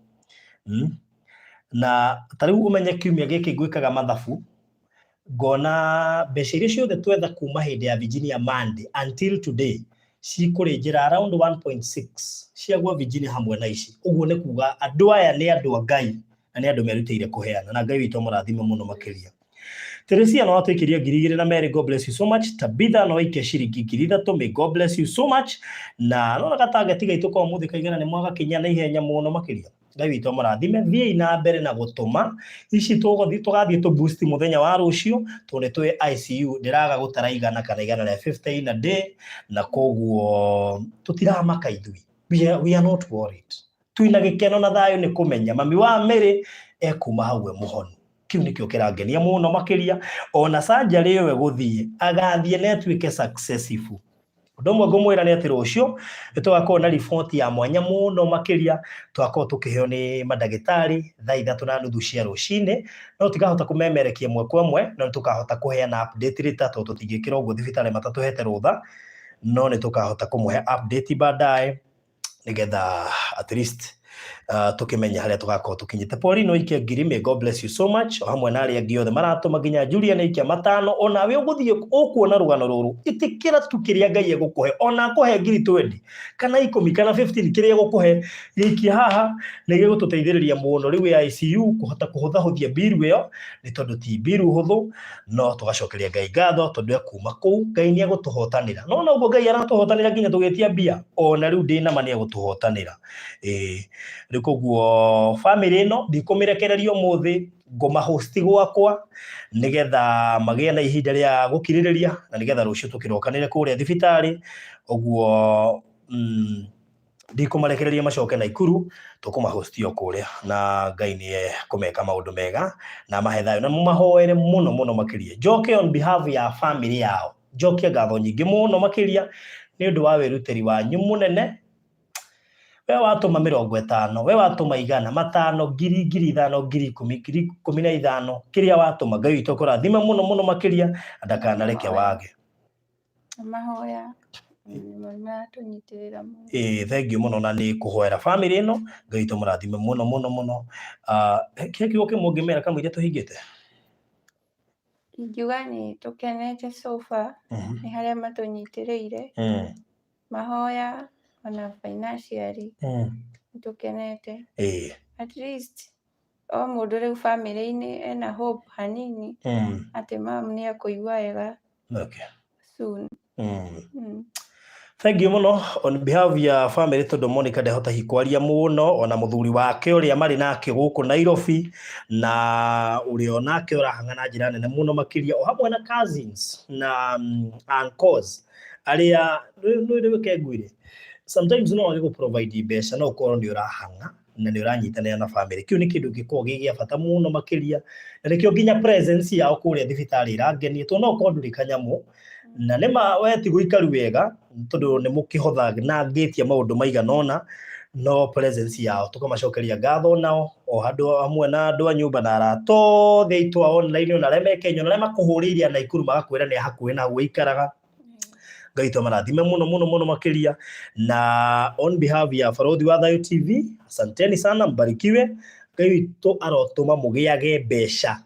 Na ta rĩu ũmenye kiumia gĩkĩ ngwĩkaga mathabu, ngona mbeca iria ciothe twetha kuma hĩndĩ ya Virginia Monday until today cikũrĩnjĩra around 1.6 cia gwa Virginia hamwe na ici. Ũguo nĩ kuga andũ aya nĩ andũ a Ngai na nĩ andũ merutĩire kũheana, na Ngai witũ amũrathime mũno makĩria. Teresia no atwĩkĩria 2002, God bless you so much. Tabitha no aikia ciringi 3000, may God bless you so much. Na nona gatangeti gaitũ ka ũmũthĩ kaigana nĩ mwagakinya na ihenya mũno makĩria. Ngai witũ amũrathime, thiĩi na mbere na gũtũma ici, tũgũthiĩ tũgathiĩ tũ boost mũthenya wa rũciũ, tondũ nĩ tũĩ ICU ndĩraga gũtara 100 kana 150 in a day, na koguo tũtiramaka ithuĩ, we are not worried. Twĩna gĩkeno na thayũ nĩ kũmenya mami wa Mary ekuma hau e mũhonu. Kĩu nĩkĩo kĩrangenia mũno makĩria. Ona surgery ĩyo ĩgũthiĩ agathiĩ na ĩtuĩke successful. Ũndũ ũmwe ngũmwĩra nĩ atĩ rũciũ nĩ tũgakorwo na riboti ya mwanya mũno makĩria, tũgakorwo tũkĩheo nĩ mandagĩtarĩ thaa 3:30 cia rũcinĩ. No tikahota kũmemerekia ĩmwe kwa ĩmwe, no nĩ tũkahota kũheana update later, tondũ tũtingĩkĩra ũguo thibitarĩ matatũhete rũtha, no nĩ tũkahota kũmũhe update baadaye, nĩgetha at least tũkĩmenye harĩa tũgakorwo tũkinyĩte. Pauline aikia 1000, may God bless you so much, o hamwe na arĩa angĩ othe maratũma, nginya Julian aikia 5. Onawe ũgũthiĩ ũkuona rũgano rũrũ, ĩtĩkĩra tu kĩrĩa Ngai egũkũhe, ona akũhe 20,000 kana 10 kana 15, kĩrĩa egũkũhe gĩikie haha, nĩ gĩgũtũteithĩrĩria mũno rĩu ĩ ICU kũhota kũhũthahũthia mbiru ĩyo, nĩ tondũ ti mbiru hũthũ. No tũgacokeria Ngai ngatho tondũ ekuma kũu Ngai nĩ egũtũhotanĩra. No noguo Ngai aratũhotanĩra nginya tũgĩtia mbia, ona rĩu ndĩ nama nĩ egũtũhotanĩra. Ĩĩ, rĩu koguo family ĩno ndikũmĩrekereria ũmũthĩ, ngũma host gwakwa nĩgetha magĩe na ihinda rĩa gũkirĩrĩria, na nĩgetha rũciũ tũkĩrokanĩre kũrĩa thibitarĩ. Ũguo ndikũmarekereria macoke Naikuru, tũkũmahosti o kũrĩa, na Ngai nĩ ekũmeka maũndũ mega na amahe thayũ, na mũmahoere mũno mũno makĩria. Njoke on behalf ya family yao, njokie ngatho nyingĩ mũno makĩria nĩ ũndũ wa wĩrutĩri wanyu mũnene. We watũma 50, we watũma 100, 5, 1000, 5000, 10,000, 15,000, kĩrĩa watũma, Ngai witũ akũrathime mũno mũno makĩria na ndakanareke wage. Mahoya nĩ maratũnyitĩrĩra mũno. Ĩĩ, thank you mũno, na nĩ kũhoera family ĩno, Ngai witũ mũrathime mũno mũno mũno. Kĩrĩa kiugo kĩmwe ũngĩmera kamũira tũhingĩte? Ingiuga nĩ tũkenete so far nĩ harĩa matũnyitĩrĩire, mahoya ona financially, nĩ tũkenete. At least o mũndũ rĩu family-inĩ ena hope hanini atĩ mam nĩ ekũigua wega soon. Thank you mũno on behalf ya family, tondũ Monica ndahota hihi kwaria mũno, ona mũthuri wake ũrĩa marĩ nake gũkũ Nairobi, na ũrĩa onake ũrahang'a na njĩra nene mũno makĩria, o hamwe na cousins na uncles arĩa nĩ reke ngwĩre, sometimes no wage gũ provide mbeca, no ũkorwo nĩ ũrahang'a na nĩ ũranyitanĩra na family. Kĩu nĩ kĩndũ gĩkoragwo gĩ gĩa bata mũno makĩria, na nĩkĩo nginya presence yao kũrĩa thibitarĩ ĩrangenia, tondũ no ũkorwo ndũrĩ kanyamũ na nĩ ma we ti gũikaru wega, tondũ nĩ mũkĩhothanangĩtie maũndũ maigana ũna, no presence yao tũkamacokeria ngatho nao, o handũ hamwe na andũ a nyũmba na arata othe aitũ a online, ona arĩa me Kenya, ona arĩa makũhũrĩire a Naikuru magakwĩra nĩ hakuhĩ na hau ũikaraga. Ngai witũ amarathime mũno mũno mũno makĩria. Na on behalf ya Barothi wa Thayo TV, asanteni sana, mbarikiwe. Ngai witũ arotũma mũgĩage mbeca,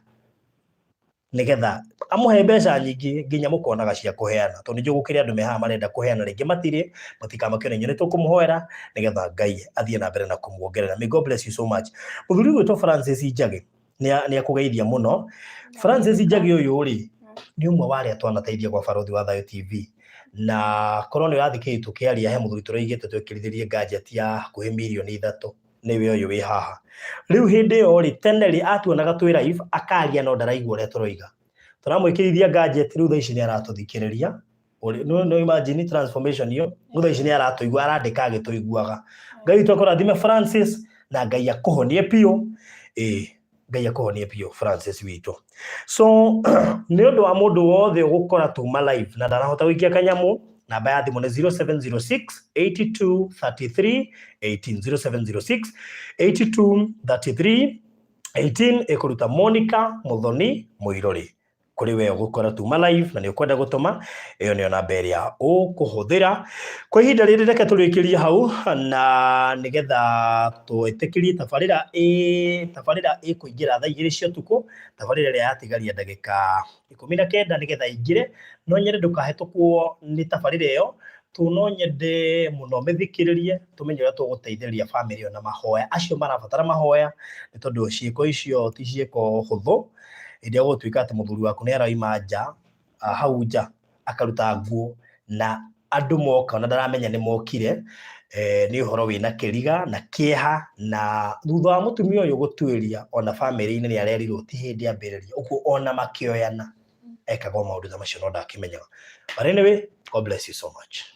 nĩgetha amũhe mbeca nyingĩ nginya mũkonaga cia kũheana, tondũ nĩ gũkĩrĩ andũ me haha marenda kũheana, rĩngĩ matirĩ. Mũtikamakio nĩ inyuĩ, nĩ tũkũmũhoera nĩgetha Ngai athiĩ na mbere na kũmuongerera. May God bless you so much. Mũthuri ũgwĩtwo Francis Njagĩ nĩ akũgeithia mũno. Francis Njagĩ ũyũ rĩ, nĩ ũmwe wa arĩa twanateithia gwa Barothi wa Thayo TV, na korwo nĩ ũrathikĩrĩria tũkĩaria, he mũthuri tũroigĩte twĩkĩrithĩrie gadget ya hakuhĩ 3 mirioni nĩwe ũyũ wĩ haha rĩu. Hĩndĩ ĩyo rĩ, tene rĩ, atuonaga twĩ live akaria no ndaraigua ũrĩa tũroiga. Tũramwĩkĩrithia gadget, rĩu thaa ici nĩ aratũthikĩrĩria. No imagine transformation ĩyo. Rĩu thaa ici nĩ aratũigua, arandĩka agĩtũiguaga. Ngai witũ akũrathime, Francis, na Ngai akũhonie biũ. Ĩĩ, Ngai akũhonie biũ, Francis witũ. So nĩ ũndũ wa mũndũ wothe ũgũkora tuma live na ndarahota gũikia kanyamũ. Namba ya thimũ nĩ 0706 82 33 18, 0706 82 33 18, ĩkũruta Monica Muthoni Mũirũrĩ. Kũrĩ we ũgũkora tuma live na nĩ ũkwenda gũtũma, ĩyo nĩyo namba ĩrĩa ũkũhũthĩra. Kwa ihinda rĩrĩ reke tũrĩkĩrie hau na nĩgetha twĩtĩkĩrie tabarĩra ĩ tabarĩra ĩkũingĩra thaa 2 cia ũtukũ, tabarĩra ĩrĩa yatigaria ndagĩka 19 nĩgetha ĩingĩre. No nyende ndũkahetũkwo nĩ tabarĩra ĩyo, to no nyende mũno mĩthikĩrĩrie tũmenye ũrĩa tũgũteithĩrĩria bamĩrĩ ĩyo na mahoya acio marabatara mahoya, nĩ tondũ ciĩko icio ti ciĩko hũthũ. Hĩndĩ ĩrĩa gũgũtuĩka atĩ mũthuri waku nĩ araima nja, hau nja akaruta nguo na andũ moka ona ndaramenya nĩ mokire, nĩ ũhoro wĩna kĩriga na kĩeha. Na thutha wa mũtumia ũyũ gũtuĩria ona bamĩrĩ-inĩ nĩ arerirwo ti hĩndĩ ambĩrĩria ũguo, ona makĩoyana ekaga o maũndũ ta macio no ndakĩmenyaga. But anyway, God bless you so much.